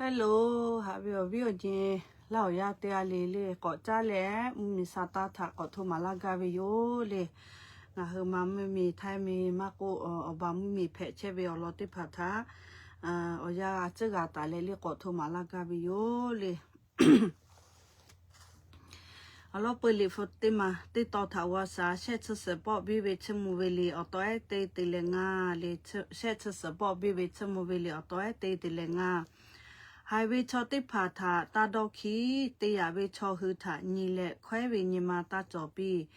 Hello, haꞈ ve awˬ viˉ awˬ nyi Laˇ huˍ yaˇ teˇ g'aˇ le le, k'awꞈ caˉ leh mvuhˇmiˬ sa taˇ htaꞈ k'awꞈ hto maˍ laˇ gaˇ ve yoˬ le. Ngaˬ hui ma mvuhˇmiˬ htaiˇ miˬ maˇ k'oˆ, awˬ ba mvuhˇmiˬ hpehꞈ chehˇ ve awˬ lawn teˇ hpaˍ htaꞈ awˬ yanˇ g'a tcuhˉ g'a taˍ leh le k'awꞈ hto maˍ laˇ gaˇ ve yoˬ le. Awˬ lawn peu liꞈ hpu teˇ maˬ teˇ tawn htaꞈ g'aw shaˍ, shehˆ chi suhˍ pawˆ biˇ ve chiˇ mvuh ve liꞈ awˬ taw ehˉ teˇ te leh ngaˇ le, shehˆ chi suhˍ pawˆ biˇ ve chiˇ mvuh ve liꞈ awˬ taw ehˉ teˇ te leh ngaˇ. Haiˬ ve chaw teˇ hpaˍ htaꞈ taˇ dawˇ hkiˉ. Te yaꞈ ve chaw hui htaꞈ nyi leh hkawehˉ ve nyi ma taˇ cawˬ piˇ.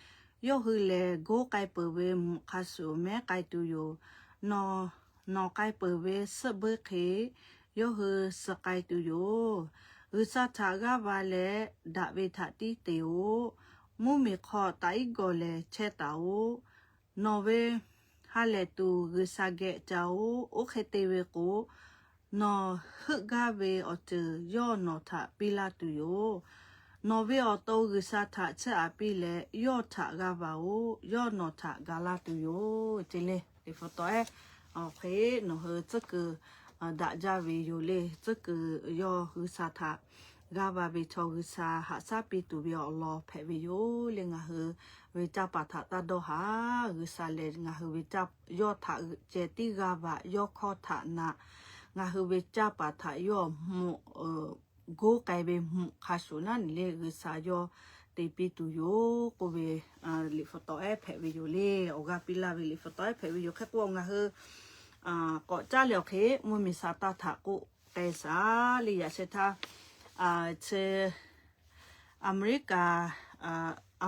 Yawˇ hui lehˬ, goˉ k'ai peuˬ ve mvuhꞈ hk'a shuˍ mehˉ k'ai tuˬ yoˬ. Nawˬ, nawˬ k'ai peuˬ ve suhˆ buiˇ hk'e yawˇ hui suh k'ai tuˬ yoˬ. G'uiˬsha htaꞈ g'aˇ va leh, daꞈ ve htaꞈ tiˉ te-oˬ. Mvuhˇmiˬ hk'aw taꞈ iˉ gawˬ lehˬ chehˇ taˍ-oꞈ. Nawˬ ve ha lehˬ tuˬ G'uiˬsha geh ca-oˬ. Oˇ hk'e te ve k'o, nawˬ heuˆ gaˇ ve awˬ ceuˬ yawˇ nawˬ htaꞈ piˇ laˇ tuˬ yoˬ. Nawˬ ve awˬ to G'uiˬsha htaꞈ tsuhˇ aꞈ piˇ leh, yawˇ htaꞈ g'aˇ va-oˬ. Yawˇ nawˬ htaꞈ ga laˇ tuˬ yoˬ. Ce le, liꞈ hpu taw ehˉ awˬ hk'e nawˬ hui tcuhˉ kuiˬ daꞈ jaˇ ve yoˬ le. Tcuhˉ kuiˬ yawˇ G'uiˬsha htaꞈ g'aˇ va ve chaw G'uiˬsha haꞈ shaˉ piˇ tuˬ ve awˬ lawn hpehꞈ ve yoˬ le. Ngaˬ hui ve canˇ paˍ htaꞈ taˇ dawˇ haˍ. G'uiˬsha lehˬ ngaˬ hui ve canˇ, yawˇ htaꞈ ceh tiˉ g'aˇ va, yawˇ hkawˇ htaꞈ naꞈ. Ngaˬ hui ve canˇ paˍ htaꞈ yawˇ mvuhꞈ goˉ k'ai ve mvuhꞈ hk'a shuˍ naˉ nyi le G'uiˬsha yawˇ te piˇ tuˬ yoˬ k'oˆ ve liꞈ hpu taw ehˉ hpehꞈ ve yoˬ le. Awˬ g'aˇ piˇ laˇ ve liꞈ hpu taw ehˉ hpehꞈ ve yoˬ. Hk'e k'o ngaˬ hui k'awꞈ caˉ leh awˬ hk'e mvuhˇmiˬ sa taˇ htaꞈ k'oˆ k'ai shaˍ le. Yaꞈ sheh htaˇ, chi America,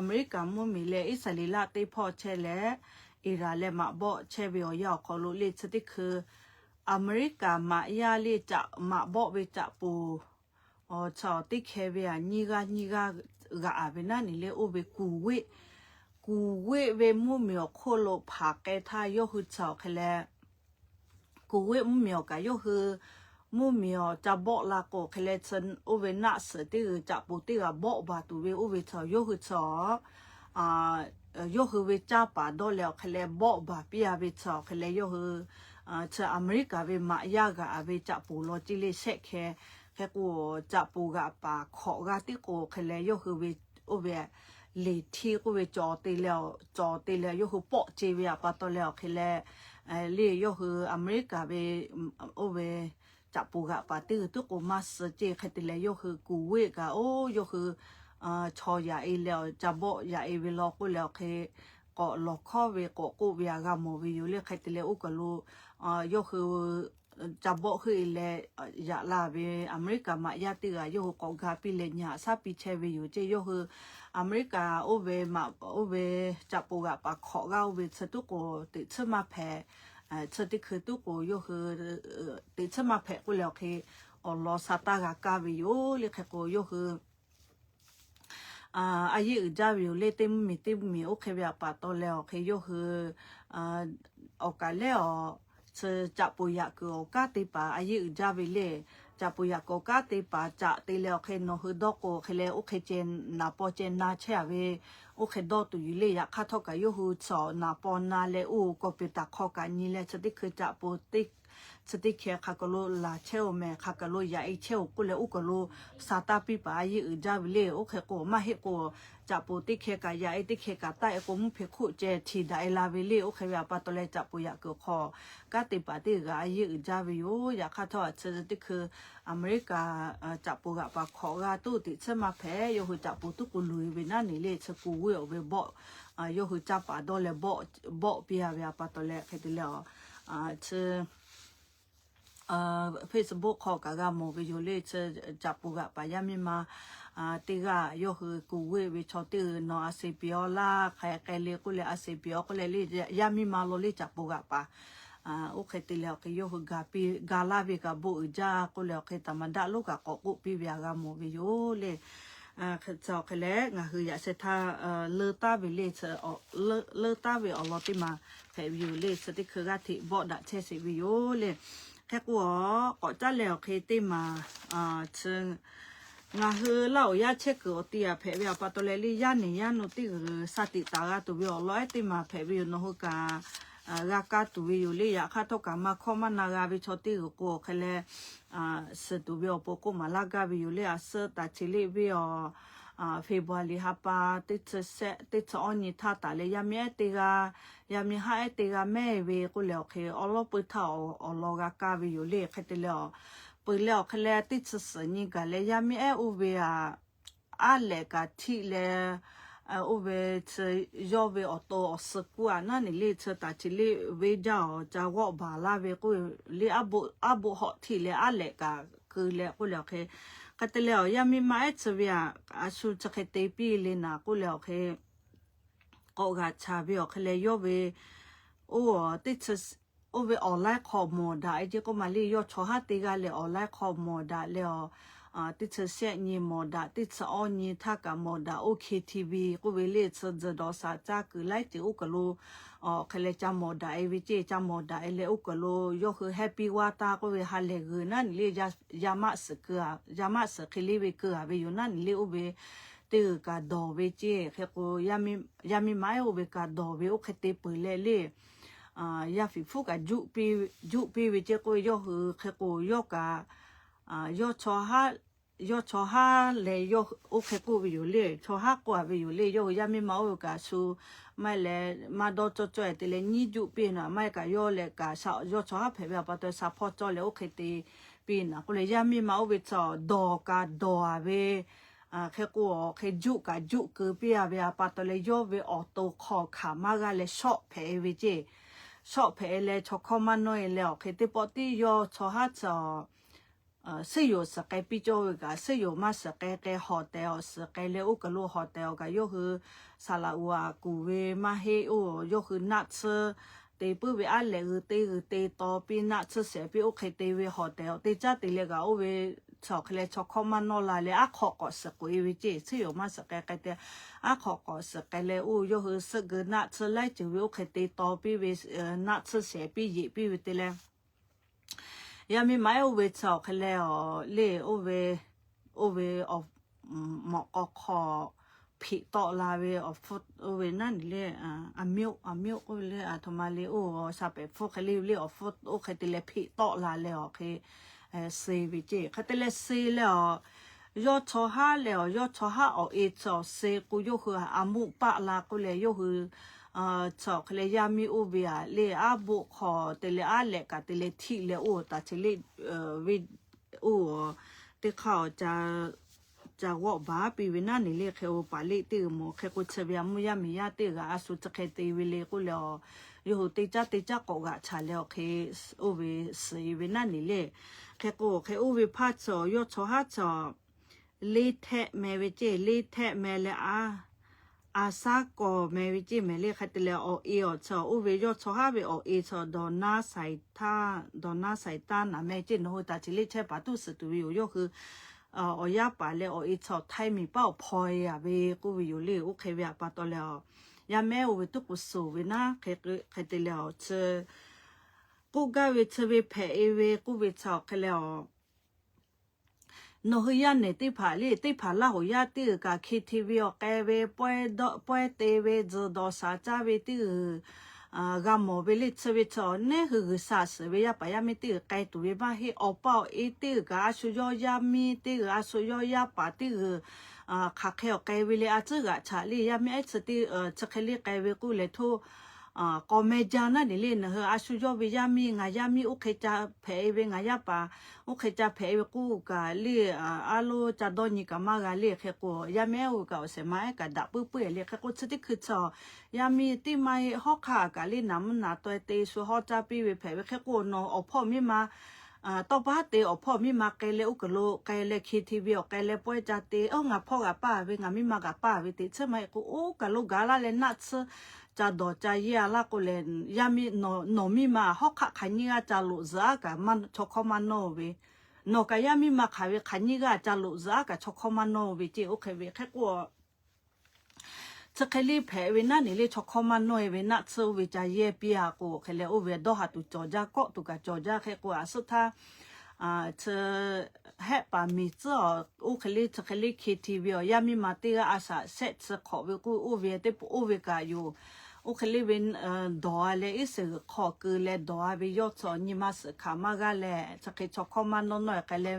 America mvuhˇmiˬ leh Iˉsaˍreˍlaˆ teˇ hpawˇ chehˇ leh, Iran leh maꞈ bawˆ chehˇ ve awˬ yanˇ awˬ hk'aw lo le chi teˇ hkui America maꞈ yaˇ le caꞈ maꞈ bawˆ ve caꞈ poˍ awˬ chi teˇ hkeh ve aꞈ nyiˇ g'aˇ nyiˇ g'aˇ g'aꞈ ve naˉ nyi le oˇ ve Kuwait, Kuwait ve mvuhˇmiˬ awˬ hk'oˆ lo hpanˍ k'ai htaˇ yawˇ hui chi awˬ hk'e leh Kuwait mvuhˇmiˬ awˬ kaꞈ yawˇ hui mvuhˇmiˬ awˬ ca bawˆ la k'o hk'e leh, oˇ ve naˆ suhˍ teˇ g'uiˬ caꞈ poˍ teˇ g'aꞈ bawˆ baˬ tuˬ ve oˇ ve chi yawˇ hui chi yawˇ hui ve canˇ paˍ dawˇ leh awˬ hk'e leh bawˆ baˬ piˇ a ve chi awˬ hk'e leh yawˇ hui chi America ve maꞈ yaˇ g'aꞈ ve caꞈ poˍ law ceˇ le shehˆ hkeh. Hk'e k'o, caꞈ poˍ g'aꞈ paˍ hkawꞈ g'aˇ tiˉ k'o hk'e leh yawˇ hui ve oˇ ve liꞈ htiˇ k'oˆ ve cawˬ te leh, cawˬ te leh yawˇ hui pawˆ ce ve aꞈ pa taw leh awˬ hk'e leh, le yawˇ hui America ve oˇ ve caꞈ poˍ g'aꞈ paˍ teˇ g'uiˬ tuˉ k'o maˇ suh ceˇ. Hk'e te leh yawˇ hui Kuwait kaꞈ oˇ yawˇ hui chaw yaꞈ e leh ca bawˆ yaꞈ e ve law k'oˆ leh awˬ hk'e k'awꞈ lawˬ hkawˉ ve k'awꞈ k'oˆ ve aꞈ g'a mawˬ ve yoˬ le. Hk'e te leh oˇ kaˬ lo yawˇ hui ca bawˆ heuˆ e leh yaꞈ la ve America maꞈ yaˇ teˇ g'aꞈ yawˇ hui k'awꞈ ga piˇ leh nyi haꞈ shaˉ piˇ chehˇ ve yoˬ ceˇ. Yawˇ hui America oˇ ve maꞈ oˇ ve caꞈ poˍ g'aꞈ paˍ hkawꞈ g'aˇ oˇ ve chi tuˉ k'o teꞈ chiˉ maˇ hpehꞈ, chi teˇ hkui tuˉ k'o yawˇ hui teꞈ chiˉ maˇ hpehꞈ k'oˆ leh awˬ hk'e awˬ lawn sa taˇ g'a kaˇ ve yoˬ le. Hk'e k'o yawˇ hui a yehˉ uiˍ jaˇ ve yoˬ le. Teˇ mvuhˇmiˬ teˇ mvuhˇmiˬ oˇ hk'e ve aꞈ pa taw leh awˬ hk'e yawˇ hui awˬ kaˬ lehˉ awˬ chi caꞈ poˍ yaꞈ kuiˬ awˬ kanˉ te paˍ a yehˉ uiˍ jaˇ ve le. Caꞈ poˍ yaꞈ kuiˬ awˬ kanˉ te paˍ caꞈ te leh awˬ hk'e nawˬ hui dawˇ k'o hk'e leh oˇ hk'e ceh naˍ paw ceh na chehˇ a ve oˇ hk'e dawˇ tuˬ yoˬ le. Yaꞈ hk'aˇ htawˇ kaꞈ yawˇ hui chi naˍ paw na leh oˇ computer hk'aw kaꞈ nyi leh chi teˇ hkui caꞈ poˍ teˇ chi teˇ hkeh hk'a kaˬ lo laˬ chehˇ-oˬ mehˍ, hk'a kaˬ lo yaꞈ e chehˇ-oˬ k'oˆ leh oˇ kaˬ lo sa taˇ piˇ paˍ a yehˉ uiˍ jaˇ ve le. Oˇ hk'e k'o maˇ heˆ k'o caꞈ poˍ teˇ hkeh kaꞈ yaꞈ e teˇ hkeh kaꞈ taˇ e k'o mvuhˇ hpe hk'oˆ ceh hti daꞈ e la ve le. Oˇ hk'e ve aꞈ pa taw leh caꞈ poˍ yaꞈ kuiˬ hk'aw kanˉ te paˍ teˇ g'aˇ a yehˉ uiˍ jaˇ ve yoˬ. Yaꞈ hk'aˇ htawˇ a chi teˇ hkui America caꞈ poˍ g'aꞈ paˍ hkawꞈ g'aˇ tuˉ teꞈ chiˉ maˇ hpehꞈ. Yawˇ hui caꞈ poˍ tuˉ k'o luˬ e ve naˉ nyi le chi Kuwait awˬ ve bawˆ, yawˇ hui canˇ paˍ dawˇ leh bawˆ piˇ a ve aꞈ pa taw leh hk'e te leh a chi Facebook hk'aw kaꞈ g'a mawˬ ve yoˬ le. Chi caꞈ poˍ g'aꞈ paˍ yaˇ miˇ ma teˇ g'aˇ yawˇ hui Kuwait ve chaw teˇ g'uiˬ nawˬ a se piˍ-aw laˇ hk'aˬ hk'e le k'oˆ leh a se piˍ-aw k'oˆ leh le yaˇ miˇ ma law le caꞈ poˍ g'aꞈ paˍ oˇ hk'e te leh awˬ hk'e yawˇ hui ga piˇ ga laˇ ve kaꞈ bon uiˍ jaˇ k'oˆ leh awˬ hk'e taˍ maˍ daꞈ lonˉ kaꞈ k'awꞈ k'oˆ piˇ ve aꞈ g'a mawˬ ve yoˬ le. Chi awˬ hk'e leh ngaˬ hui yaꞈ sheh htaˇ leuˇ taˍ ve le, leuˇ taˍ ve awˬ lawn teˇ maˬ hpehꞈ ve yoˬ le. Chi teˇ hkui g'aˇ hteꞈ bawˆ daꞈ chehˇ sheˍ ve yoˬ le. Hk'e k'o a k'awꞈ caˉ leh awˬ hk'e teˇ maˬ chi ngaˬ hui Laˇ huˍ yaˇ chehˇ kuiˬ awˬ ti aꞈ hpehꞈ ve aꞈ pa taw leh le yaˇ nehˬ yaˇ nu teˇ g'uiˬ sa tiꞈ taˍ g'a tuˬ ve awˬ lawn ehˉ teˇ maˬ hpehꞈ ve yoˬ. Nawˬ hui kaꞈ g'a kaˇ tuˬ ve yoˬ le. Yaꞈ hk'aˇ htawˇ kaꞈ maˇ hkawˇ maˇ na g'a ve chaw teˇ g'uiˬ k'o awˬ hk'e leh, suhˍ tuˬ ve awˬ pon k'oˆ maˍ laˇ gaˇ ve yoˬ le. A suhˉ taˍ chi leˆ ve awˬ February ha pa teˇ chi shehˆ teˇ chi awˇ nyi htaˇ taˍ leh yaˇ miˇ ehˉ teˇ g'aˇ, yaˇ miˇ haˉ ehˉ teˇ g'aˇ mehˇ ve k'oˆ leh awˬ hk'e awˉ lawˉ peuˇ htaˇ awˬ lawn g'a kaˇ ve yoˬ le. Hk'e te leh awˬ peuˬ leh awˬ hk'e leh teˇ chi suhˍ nyi gaˬ leh yaˇ miˇ ehˉ oˇ ve aꞈ aˉ lehꞈ kaꞈ htiˆ leh, oˇ ve chi yawˇ ve awˬ to awˬ suh kuˇ aꞈ naˉ neˬ le chi taˍ chi leˆ ve jaˇ awˬ ca g'awˆ baˬ laˇ ve k'oˆ le, aˉ boˆ hawˆ htiˆ leh aˉ lehꞈ kaꞈ keu leh k'oˆ leh awˬ hk'e, hk'e te leh awˬ yaˇ miˇ ma ehˉ chi ve aꞈ a shu chi hk'e te piˇ le naˍ k'oˆ leh awˬ hk'e k'awꞈ g'aꞈ chaˍ ve awˬ hk'e leh yawˇ ve oˇ teˇ chi oˇ ve awˬ laiˉ hk'aw mawˬ daꞈ e ce k'oˆ ma le. Yawˇ chaw haˉ teˇ g'aˇ leh awˬ laiˉ hk'aw mawˬ daꞈ leh awˬ teˇ chi shehˆ nyi mawˬ daꞈ, teˇ chi awˇ nyi htaˇ kaꞈ mawˬ daꞈ oˇ K T V k'oˆ ve le chi tzuhˬ dawˬ shaˍ caˇ kuiˬ laiˉ ceuˬ oˇ kaˬ lo awˬ hk'e leh ca mawˬ daꞈ e ve ce, ca mawˬ daꞈ e leh oˇ kaˬ lo yawˇ hui happy wa taˇ k'oˆ ve ha lehˬ g'uiˬ naˉ neˬ le, yaˇ maˆ suhˍ keu a, yaˇ maˆ suhˍ hk'e le ve keu a ve yoˬ naˉ neˬ le oˇ ve teˇ g'uiˬ kaꞈ dawˬ ve ce. Hk'e k'o yaˇ miˇ ma ehˉ oˇ ve kaꞈ dawˬ ve oˇ hk'e te peuˬ leh le, yaˇ fiˍ hpfuhˇ kaꞈ juˆ piˇ ve ce k'oˆ ve yawˇ hui hk'e k'o yawˇ kaꞈ yawˇ chaw haˉ leh yawˇ oˇ hk'e k'oˆ ve yoˬ le. Chaw haˉ k'oˆ a ve yoˬ le. Yawˇ hui yaˇ miˇ ma oˇ ve kaꞈ shu maˇ heˆ leh maˇ dawˇ cawˇ cawˇ e te leh nyiˉ juˆ piˇ naˍ maˇ heˆ kaꞈ yawˇ leh kaꞈ yawˇ chaw haˉ hpehꞈ ve a pa taw shaˍ hpawˇ cawˇ leh oˇ hk'e te piˇ naˍ k'oˆ leh yaˇ miˇ ma oˇ ve chaw dawˬ kaꞈ dawˬ a ve hk'e k'o awˬ hk'e juˆ kaꞈ juˆ keu piˇ a ve a pa taw leh yawˇ ve awˬ to hk'aw hkanˍ maˇ g'a leh shawˆ hpehꞈ e ve ce. Shawˆ hpehꞈ e leh chaw hkawˇ maˇ nawˇ e leh awˬ hk'e teˇ pawˆ tiˉ yawˇ chaw haˉ chaw suhˉ yoˬ suhˍ k'ai piˇ cawˇ ve kaꞈ suhˉ yoˬ maˇ suhˍ k'ai k'ai hawˬ tehˬ awˬ suhˍ k'ai leh oˇ kaˬ lo hawˬ tehˬ awˬ kaꞈ yawˇ hui saˍ laꞈ g'uiˬ aꞈ kuˬ ve maˇ heˆ oˇ yawˇ hui naˆ tsuhˇ te puiˉ ve aˉ lehꞈ g'uiˬ te g'uiˬ te taw piˇ naˆ tsuhˇ shehˍ piˇ oˇ hk'e te ve hawˬ tehˬ awˬ te caˉ te leh kaꞈ oˇ ve chaw hk'e leh chaw hkawˇ maˇ nawˇ la leh aˉ hk'aw k'awꞈ suhˍ k'oꞈ e ve ce. Suhˉ yoˬ maˇ suhˍ k'ai k'ai te aˉ hk'aw k'awꞈ suhˍ k'ai leh oˇ yawˇ hui suhˆ geu naˆ tsuhˇ laiˉ ceuˬ ve oˇ hk'e te taw piˇ ve naˆ tsuhˇ shehˍ piˇ yeꞈ piˇ ve te leh yaˇ miˇ ma ehˉ oˇ ve chi awˬ hk'e leh awˬ le oˇ ve, oˇ ve mawꞈ k'aw hk'aw hpeꞈ tawˆ la ve awˬ hpfuhˇ oˇ ve naˉ neˬ le, a miˇ oˆ a miˇ oˆ k'oˆ ve le a htoꞈ ma le oˇ sha pehˍ hpfuhˇ hk'e le le awˬ hpfuhˇ oˇ hk'e te leh hpeꞈ tawˆ la leh awˬ hk'e suh ve ce. Hk'e te leh suh leh awˬ yawˇ chaw haˉ leh awˬ yawˇ chaw haˉ awˬ e chi awˬ suh k'o yawˇ hui a muˆ paˆ la k'oˆ leh yawˇ hui chi awˬ hk'e leh yaˇ miˇ oˇ ve aꞈ le aˉ boˆ hk'aw te leh aˉ lehꞈ kaꞈ te leh htiˆ leh oˇ taˍ ce le ve oˇ teˇ hk'aˇ ca g'awˆ baˬ piˇ ve naˉ neˬ le hk'e oˇ paˍ leˆ teˇ g'uiˬ mawˬ hk'e k'o chi ve a mvuhˇ yaˇ miˬ yaˇ teˇ g'aˇ a shu chi hk'e te ve le k'oˆ leh awˬ yawˇ hui teˇ caˉ teˇ caˉ k'awꞈ g'aꞈ chaˍ leh awˬ hk'e oˇ ve suhˍ e ve naˉ neˬ le. Hk'e k'o hk'e oˇ ve hpaˇ chi yawˇ chaw haˉ chi le htehˆ meh ve ce, le htehˆ meh leh a a shaˉ kawˬ meh ve ce meh le hk'e te leh awˬ e awˬ chi oˇ ve yawˇ chaw haˉ ve awˬ e chi dawˬ naˉ shaiˍ taˇ, dawˬ naˉ shaiˍ taˇ naˍ meh ce nawˬ hui taˍ ce le chehˇ paˍ tuˇ suhˍ tuˬ ve yoˬ. Yawˇ hui awˬ yaˇ paˍ leh awˬ e chi htaiˇ miˬ paˉ awˬ hpaw e a ve k'oˆ ve yoˬ le. Oˇ hk'e ve a pa taw leh yaˇ mehˉ oˇ ve tuˉ k'o suhˍ ve naˉ hk'e te leh awˬ chi k'oˆ gaˇ ve chi ve hpehꞈ e ve k'oˆ ve chi awˬ hk'e leh awˬ nawˬ hui yaˇ nehˬ teˇ hpaˍ le teˇ hpaˍ Laˇ hoˍ yaˇ teˇ g'uiˬ kaꞈ K T V awˬ k'ai ve, pawehˇ te ve, tzuhˬ dawˬ shaˍ caˇ ve teˇ g'uiˬ g'a mawˬ ve le. Chi ve chi neˉ hui G'uiˬsha suhˍ ve yaˇ paˍ yaˇ miˇ teˇ g'uiˬ k'ai tuˬ ve maˇ heˆ. Awˬ pa awˬ e teˇ g'uiˬ kaꞈ a shu yawˇ yaˇ miˇ teˇ g'uiˬ a shu yawˇ yaˇ paˍ teˇ g'uiˬ hk'aˬ hk'e awˬ k'ai ve le. A tcuhˉ g'aꞈ chaꞈ le yaˇ miˇ ehˉ chi teˇ chi hk'e le k'ai ve k'oˆ leh htoˇ k'awꞈ meh jaˇ naˉ neˬ le. Nawˬ hui a shu yawˇ ve yaˇ miˇ ngaˬ yaˇ miˇ oˇ hk'e ca hpehꞈ e ve ngaˬ yaˇ paˍ oˇ hk'e ca hpehꞈ e ve k'oˆ kaꞈ le a loˉ ca dawˇ nyi kaꞈ maˇ g'a le. Hk'e k'o yaˇ miˇ ehˉ oˇ ve kaꞈ awˬ shehˍ ma ehˉ kaꞈ daꞈ puiˉ puiˉ le. Hk'e k'o chi teˇ hkui chi yaˇ miˇ teˇ ma e hawˉ hk'aˇ kaꞈ le naˍ mvuhˇ naˍ taweh te shu hawˉ caˇ piˇ ve hpehꞈ ve hk'e k'o nawˬ awˬ hpawˇ miˇ ma tawˇ paˉ te awˬ hpawˇ miˇ ma k'ai leh oˇ kaˬ lo k'ai leh K T V awˬ k'ai leh pawehˇ ca te, oˇ ngaˬ hpawˇ g'aꞈ paˇ ve ngaˬ miˇ ma g'aꞈ paˇ ve teꞈ chi maˇ heˆ k'o oˇ kaˬ lo gaˬ laˇ leh naˆ tsuhˇ ca dawˬ ca yeˇ a laˇ k'o leh yaˇ miˇ nawˬ miˇ ma hawˉ hk'aˆ hk'aˬ nyiˇ g'aˇ ca loꞈ zuhˬ aˉ kaꞈ chaw hkawˇ maˇ nawˇ ve, nawˬ kaꞈ yaˇ miˇ ma hk'aˬ ve hk'aˬ nyiˇ g'aˇ ca loꞈ zuhˬ aˉ kaꞈ chaw hkawˇ maˇ nawˇ ve ce. Oˇ hk'e ve hk'e k'o chi hk'e le hpehꞈ ve naˉ neˬ le chaw hkawˇ maˇ nawˇ e ve naˆ tsuhˇ oˇ ve ca yehˇ piˇ a k'o hk'e leh oˇ ve dawˇ ha tuˬ cawˬ jaˇ, kawˆ tuˬ kaꞈ cawˬ jaˇ. Hk'e k'o a suhˉ htaˇ chi hehˆ paˍ miˬ tcuhˉ awˬ oˇ hk'e le chi hk'e le K T V awˬ yaˇ miˇ ma teˇ g'aˇ a shaꞈ shehˆ chi hk'awꞈ ve k'o oˇ ve teˇ pawˆ oˇ ve kaꞈ yoˬ. Oˇ hk'e le ve dawˬ a leh, iˉ suhˍ g'uiˬ hk'aw keu leh dawˬ a ve yawˇ chaw nyi ma suhˍ hkanˍ maˇ g'aˇ leh, chi hk'e chaw hkawˇ maˇ nawˇ nawˇ e hk'e leh,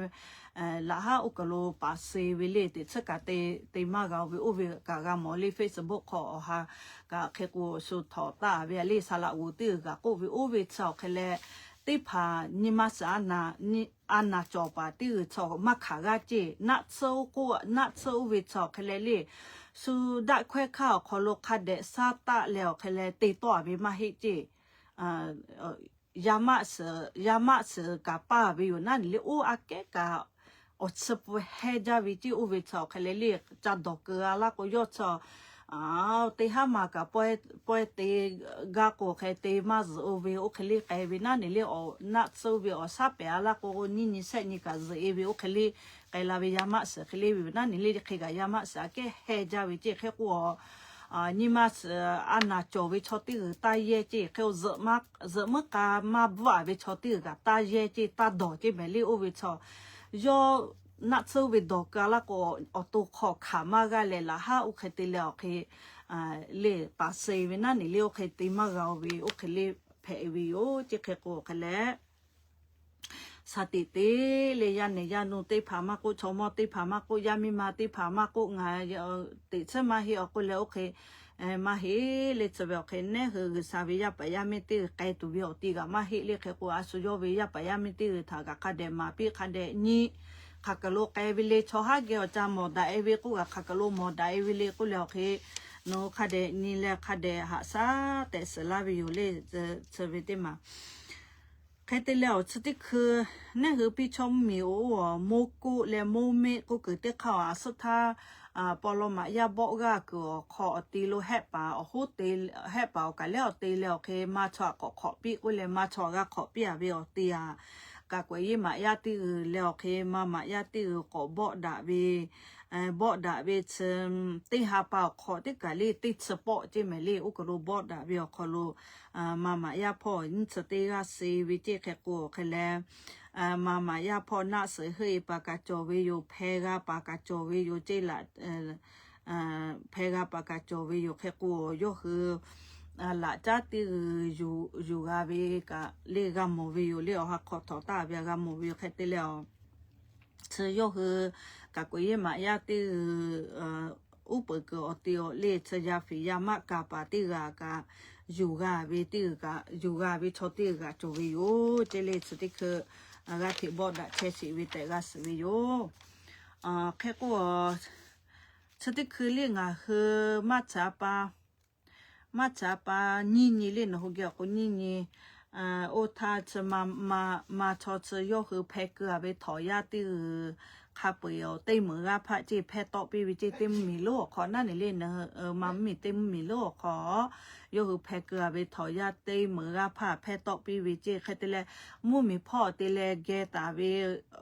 laꞈ haˉ oˇ kaˬ lo paˍ suh ve le, teꞈ tsuhˇ kaꞈ te maˇ g'a-o ve, oˇ ve kaꞈ g'a mawˬ le. Facebook hk'aw awˬ ha kaꞈ hk'e k'o shu htawꞈ taˆ ve le, saˍ laꞈ g'uˬ teˇ g'uiˬ g'aꞈ k'oˆ ve oˇ ve chi awˬ hk'e leh, teˇ hpaˍ nyi ma suhˍ a naˍ cawˬ paˍ teˇ g'uiˬ chi maˇ hkanˍ g'aˇ ceˇ. Naˆ tsuhˇ oˇ k'oˆ, naˆ tsuhˇ oˇ ve chi awˬ hk'e leh le, shu daˆ hkawehˇ hkaˇ awˬ hk'aw lo hk'a dehꞈ shaˉ taˆ leh awˬ hk'e leh te tawˆ a ve maˇ heˆ ceˇ. Yaˇ maˆ suhˍ, yaˇ maˆ suhˍ kaꞈ paˇ ve yoˬ naˉ neˬ le, oˇ aꞈ kehˉ kaꞈ awˬ chi pu hehˇ jaˇ ve ceˇ. Oˇ ve chi awˬ hk'e leh le, ca dawˬ keu a laˇ k'o yawˇ chi teˇ haˉ ma kaꞈ pawehˇ te gaˇ k'o hk'e te maˇ zuhꞈ-o ve, oˇ hk'e le k'ai ve naˉ neˬ le, awˬ naˆ tsuhˇ ve awˬ shaˉ pehˍ a laˇ k'o nyiˇ nyi shehˆ nyi kaꞈ zuhꞈ-e ve, oˇ hk'e le k'ai la ve yaˇ maˆ suhˍ hk'e le ve naˉ neˬ le, hk'e kaꞈ yaˇ maˆ suhˍ aꞈ kehˉ hehˇ jaˇ ve ceˇ. Hk'e k'o nyi ma suhˍ a naˍ cawˬ ve chaw teˇ g'uiˬ taˇ yehˇ ceˇ. Hk'e zuhꞈ meuˉ k'a maˇ bvuhˆ a ve chaw teˇ g'uiˬ kaꞈ taˇ yehˇ ceˇ, taˇ dawˬ ceˇ mehˍ le. Oˇ ve chi yawˇ naˆ tsuhˇ ve dawˬ keu a laˇ k'o awˬ to hk'aw hkanˍ maˇ g'aˇ leh, laꞈ haˉ oˇ hk'e te leh awˬ hk'e le paˍ suh ve naˉ neˬ le, oˇ hk'e te maˇ g'a-o ve, oˇ hk'e le hpehꞈ ve yoˬ ceˇ. Hk'e k'o hk'e leh shaˍ tiꞈ te le, yaˇ nehˬ yaˇ nu teˇ hpaˍ maˇ k'oˆ, chaw mawˇ teˇ hpaˍ maˇ k'oˆ, yaˇ miˇ ma teˇ hpaˍ maˇ k'oˆ, ngaˬ teꞈ tsuhˇ maˇ heˆ awˬ k'oˆ leh oˇ hk'e maˇ heˆ le. Chi ve awˬ hk'e nehˉ hui G'uiˬsha ve yaˇ paˍ yaˇ miˇ teˇ g'uiˬ k'ai tuˬ ve awˬ ti g'aꞈ maˇ heˆ le. Hk'e k'o a shu yawˇ ve yaˇ paˍ yaˇ miˇ teˇ g'uiˬ htaꞈ kaꞈ hk'a dehꞈ maˍ piˇ, hk'a dehꞈ nyi, hk'aˬ kaˬ lo k'ai ve le. Chaw haˉ geh awˬ ca mawˬ daꞈ e ve k'oˆ kaꞈ hk'aˬ kaˬ lo mawˬ daꞈ e ve le k'oˆ leh awˬ hk'e, nawˬ hui hk'a dehꞈ nyi leh hk'a dehꞈ haꞈ shaˉ tehꞈ suhˍ laˇ ve yoˬ le. Chi ve teˇ maˬ hk'e te leh awˬ chi teˇ hkui nehˉ hui piˇ chaw mvuhˇmiˬ oˇ awˬ moˇ koˆ leh moˇ meˆ k'oˆ kuiˬ teˇ hk'aˇ awˬ a suhˉ htaˇ paw law maꞈ yaˇ bawˆ g'aˇ kuiˬ awˬ hk'aw awˬ ti lo hehˆ paˍ awˬ hoˉ te, hehˆ paˍ awˬ kaˬ lehˉ awˬ te leh awˬ hk'e ma chaw aꞈ k'awꞈ hk'awꞈ piˇ k'oˆ leh ma chaw g'a hk'awꞈ piˇ a ve awˬ ti aꞈ, kaꞈ k'awꞈ yeˇ maꞈ yaˇ teˇ g'uiˬ leh awˬ hk'e ma maꞈ yaˇ teˇ g'uiˬ k'awꞈ bawˆ daꞈ ve bawˆ daꞈ ve chi teˇ ha pa awˬ hk'aw teˇ kaˬ le teˇ chi pawˆ ceˇ mehˍ le. Oˇ kaˬ lo bawˆ daꞈ ve awˬ hk'aw lo ma maꞈ yaˇ hpawˇ nyiˇ chi teˇ g'aˇ suh ve ceˇ. Hk'e k'o hk'e leh ma maꞈ yaˇ hpawˇ naˆ suhˍ heuˆ e paˍ kaꞈ cawˬ ve yoˬ, hpeh g'a paˍ kaꞈ cawˬ ve yoˬ ceˇ laꞈ hpeh g'a paˍ kaꞈ cawˬ ve yoˬ. Hk'e k'o yawˇ hui laꞈ caˉ teˇ g'uiˬ yuˬ g'a ve kaꞈ le g'a mawˬ ve yoˬ le. Awˬ ha hk'aw htawꞈ taˍ ve g'a mawˬ ve yoˬ. Hk'e te leh awˬ chi yawˇ hui kaꞈ k'awꞈ yeˇ maꞈ yaˇ teˇ g'uiˬ uˉ peunˍ kuiˬ awˬ te awˬ le chi yaˇ fiˍ yaˇ maˆ kaˍ paˍ teˇ g'aˇ kaꞈ yuˬ g'a ve teˇ g'uiˬ kaꞈ yuˬ g'a ve chaw teˇ g'uiˬ kaꞈ cawˬ ve yoˬ ceˇ le. Chi teˇ hkui g'a hteꞈ bawˆ daꞈ chehˇ sheˍ ve tehꞈ g'a shiˍ ve yoˬ. Hk'e k'o chi teˇ hkui le ngaˬ hui maˇ caˍ pa maˇ caˍ pa nyiˇ nyi le nawˬ hui geh awˬ k'o nyiˇ nyi oˇ htaˇ chi ma chaw chi yawˇ hui hpeh keu a ve htawnˍ yaˇ teˇ g'uiˬ hk'a peu-eˬ awˬ teˇ meunˍ g'aˇ hpaˆ ceˇ hpehˇ tawˆ piˇ ve ceˇ. Teˇ mvuhˇmiˬ lonˉ awˬ hk'aw naˉ neˬ le, mvuhˇmiˬ teˇ mvuhˇmiˬ lonˉ awˬ hk'aw yawˇ hui hpeh keu a ve htawnˍ yaˇ teˇ meunˍ g'aˇ hpaˆ hpehˇ tawˆ piˇ ve ceˇ. Hk'e te leh mvuhˇmiˬ hpawˇ te leh geh taˍ ve,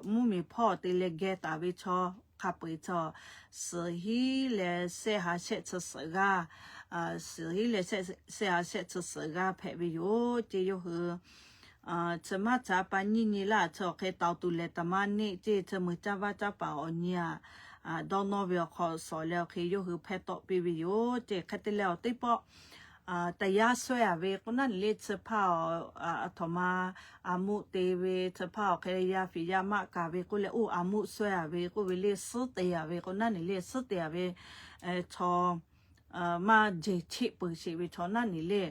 mvuhˇmiˬ hpawˇ te leh geh taˍ ve chaw hk'a peu-eˬ chaw suhˍ hiˉ leh shehˆ ha shehˆ chi suhˍ g'aˇ, suhˍ hiˉ leh shehˆ ha shehˆ chi suhˍ g'aˇ hpehꞈ ve yoˬ ceˇ. Yawˇ hui chi maˇ caˍ pa nyiˇ nyi laˇ chi awˬ hk'e tawˍ tuˬ lehˬ taˍ maˇ neˆ ceˇ. Chi mui caˇ vaˇ caˇ paˍ awˬ nyi aꞈ dawˇ nawˇ ve awˬ hk'aw shawˍ leh awˬ hk'e yawˇ hui hpehˇ tawˆ piˇ ve yoˬ ceˇ. Hk'e te leh awˬ teˇ pawˆ တရားစွဲ a ve k'oˆ naˉ neˬ le, chi hpaˇ aˬ htoꞈ ma a muˆ te ve, chi hpaˇ awˬ hk'e yaˇ fiˍ yaˇ maˆ kaˍ ve k'oˆ leh oˇ a muˆ suhˉ a ve k'oˆ ve le, suhˉ te a ve k'o naˉ neˬ le, suhˉ te a ve chaw maˇ jehˬ cheˆ peuˬ sheˍ ve chaw naˉ neˬ le,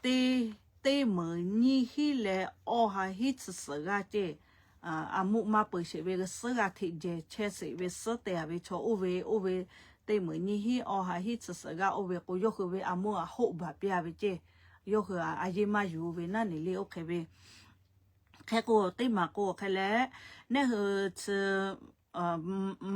teˇ, teˇ meunˍ nyiˇ hiˉ leh awˇ ha hiˉ chi suhˍ g'aˇ ceˇ, a muˆ maˇ peuˬ sheˍ ve suhˉ g'a hteꞈ jehˬ chehˇ sheˍ ve suhˉ te a ve chaw oˇ ve, oˇ ve teˇ meunˍ nyiˇ hiˉ awˇ ha hiˉ chi suhˍ g'aˇ oˇ ve k'o yawˇ hui ve a muˆ aꞈ hoˆ baˬ piˇ a ve ceˇ. Yawˇ hui a yeˇ maˇ yuˬ ve naˉ neˬ le, oˇ hk'e ve. Hk'e k'o teˇ maˬ k'o hk'e leh, nehˉ hui chi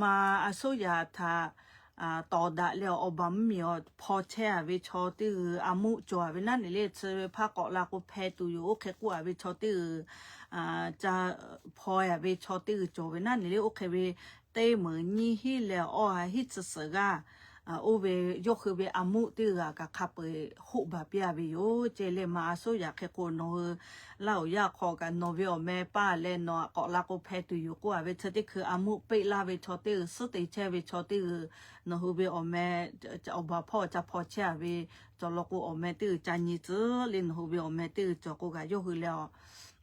ma a soˉ yaꞈ htaꞈ tawˍ daꞈ leh awˬ baˬ mvuhˇmiˬ awˬ hpaw chehˇ a ve chaw teˇ g'uiˬ a muˆ cawˬ a ve naˉ neˬ le, chi ve hpaˇ k'awꞈ la k'o hpeh tuˬ yoˬ. Oˇ hk'e k'oˆ a ve chaw teˇ g'uiˬ ca hpaw a ve chaw teˇ g'uiˬ cawˬ ve naˉ neˬ le, oˇ hk'e ve teˇ meunˍ nyiˇ hiˉ leh awˇ ha hiˉ chi suhˍ g'aˇ oˇ ve yawˇ hui ve a muˆ teˇ g'aˇ kaꞈ hk'a peu-eˬ hoˆ baˬ piˇ-a ve yoˬ. Ceh leh maˇ a suˉ yaꞈ hk'e k'o, nawˬ hui Laˇ huˍ yaˇ hk'aw kaꞈ nawˬ ve awˬ meh paˇ leh nawˬ k'awꞈ la k'o hpeh tuˬ yoˬ k'oˆ-a ve chi teˇ hkui a muˆ peˆ laˇ ve chaw teˇ g'uiˬ, suhˉ te chehˇ ve chaw teˇ g'uiˬ, nawˬ hui ve awˬ meh awˬ baˬ hpawˇ ca hpaw chehˇ-a ve cawˬ law k'o, awˬ meh teˇ g'uiˬ ca nyi tcuh leh nawˬ hui ve awˬ meh teˇ g'uiˬ cawˬ k'o kaꞈ yawˇ hui leh a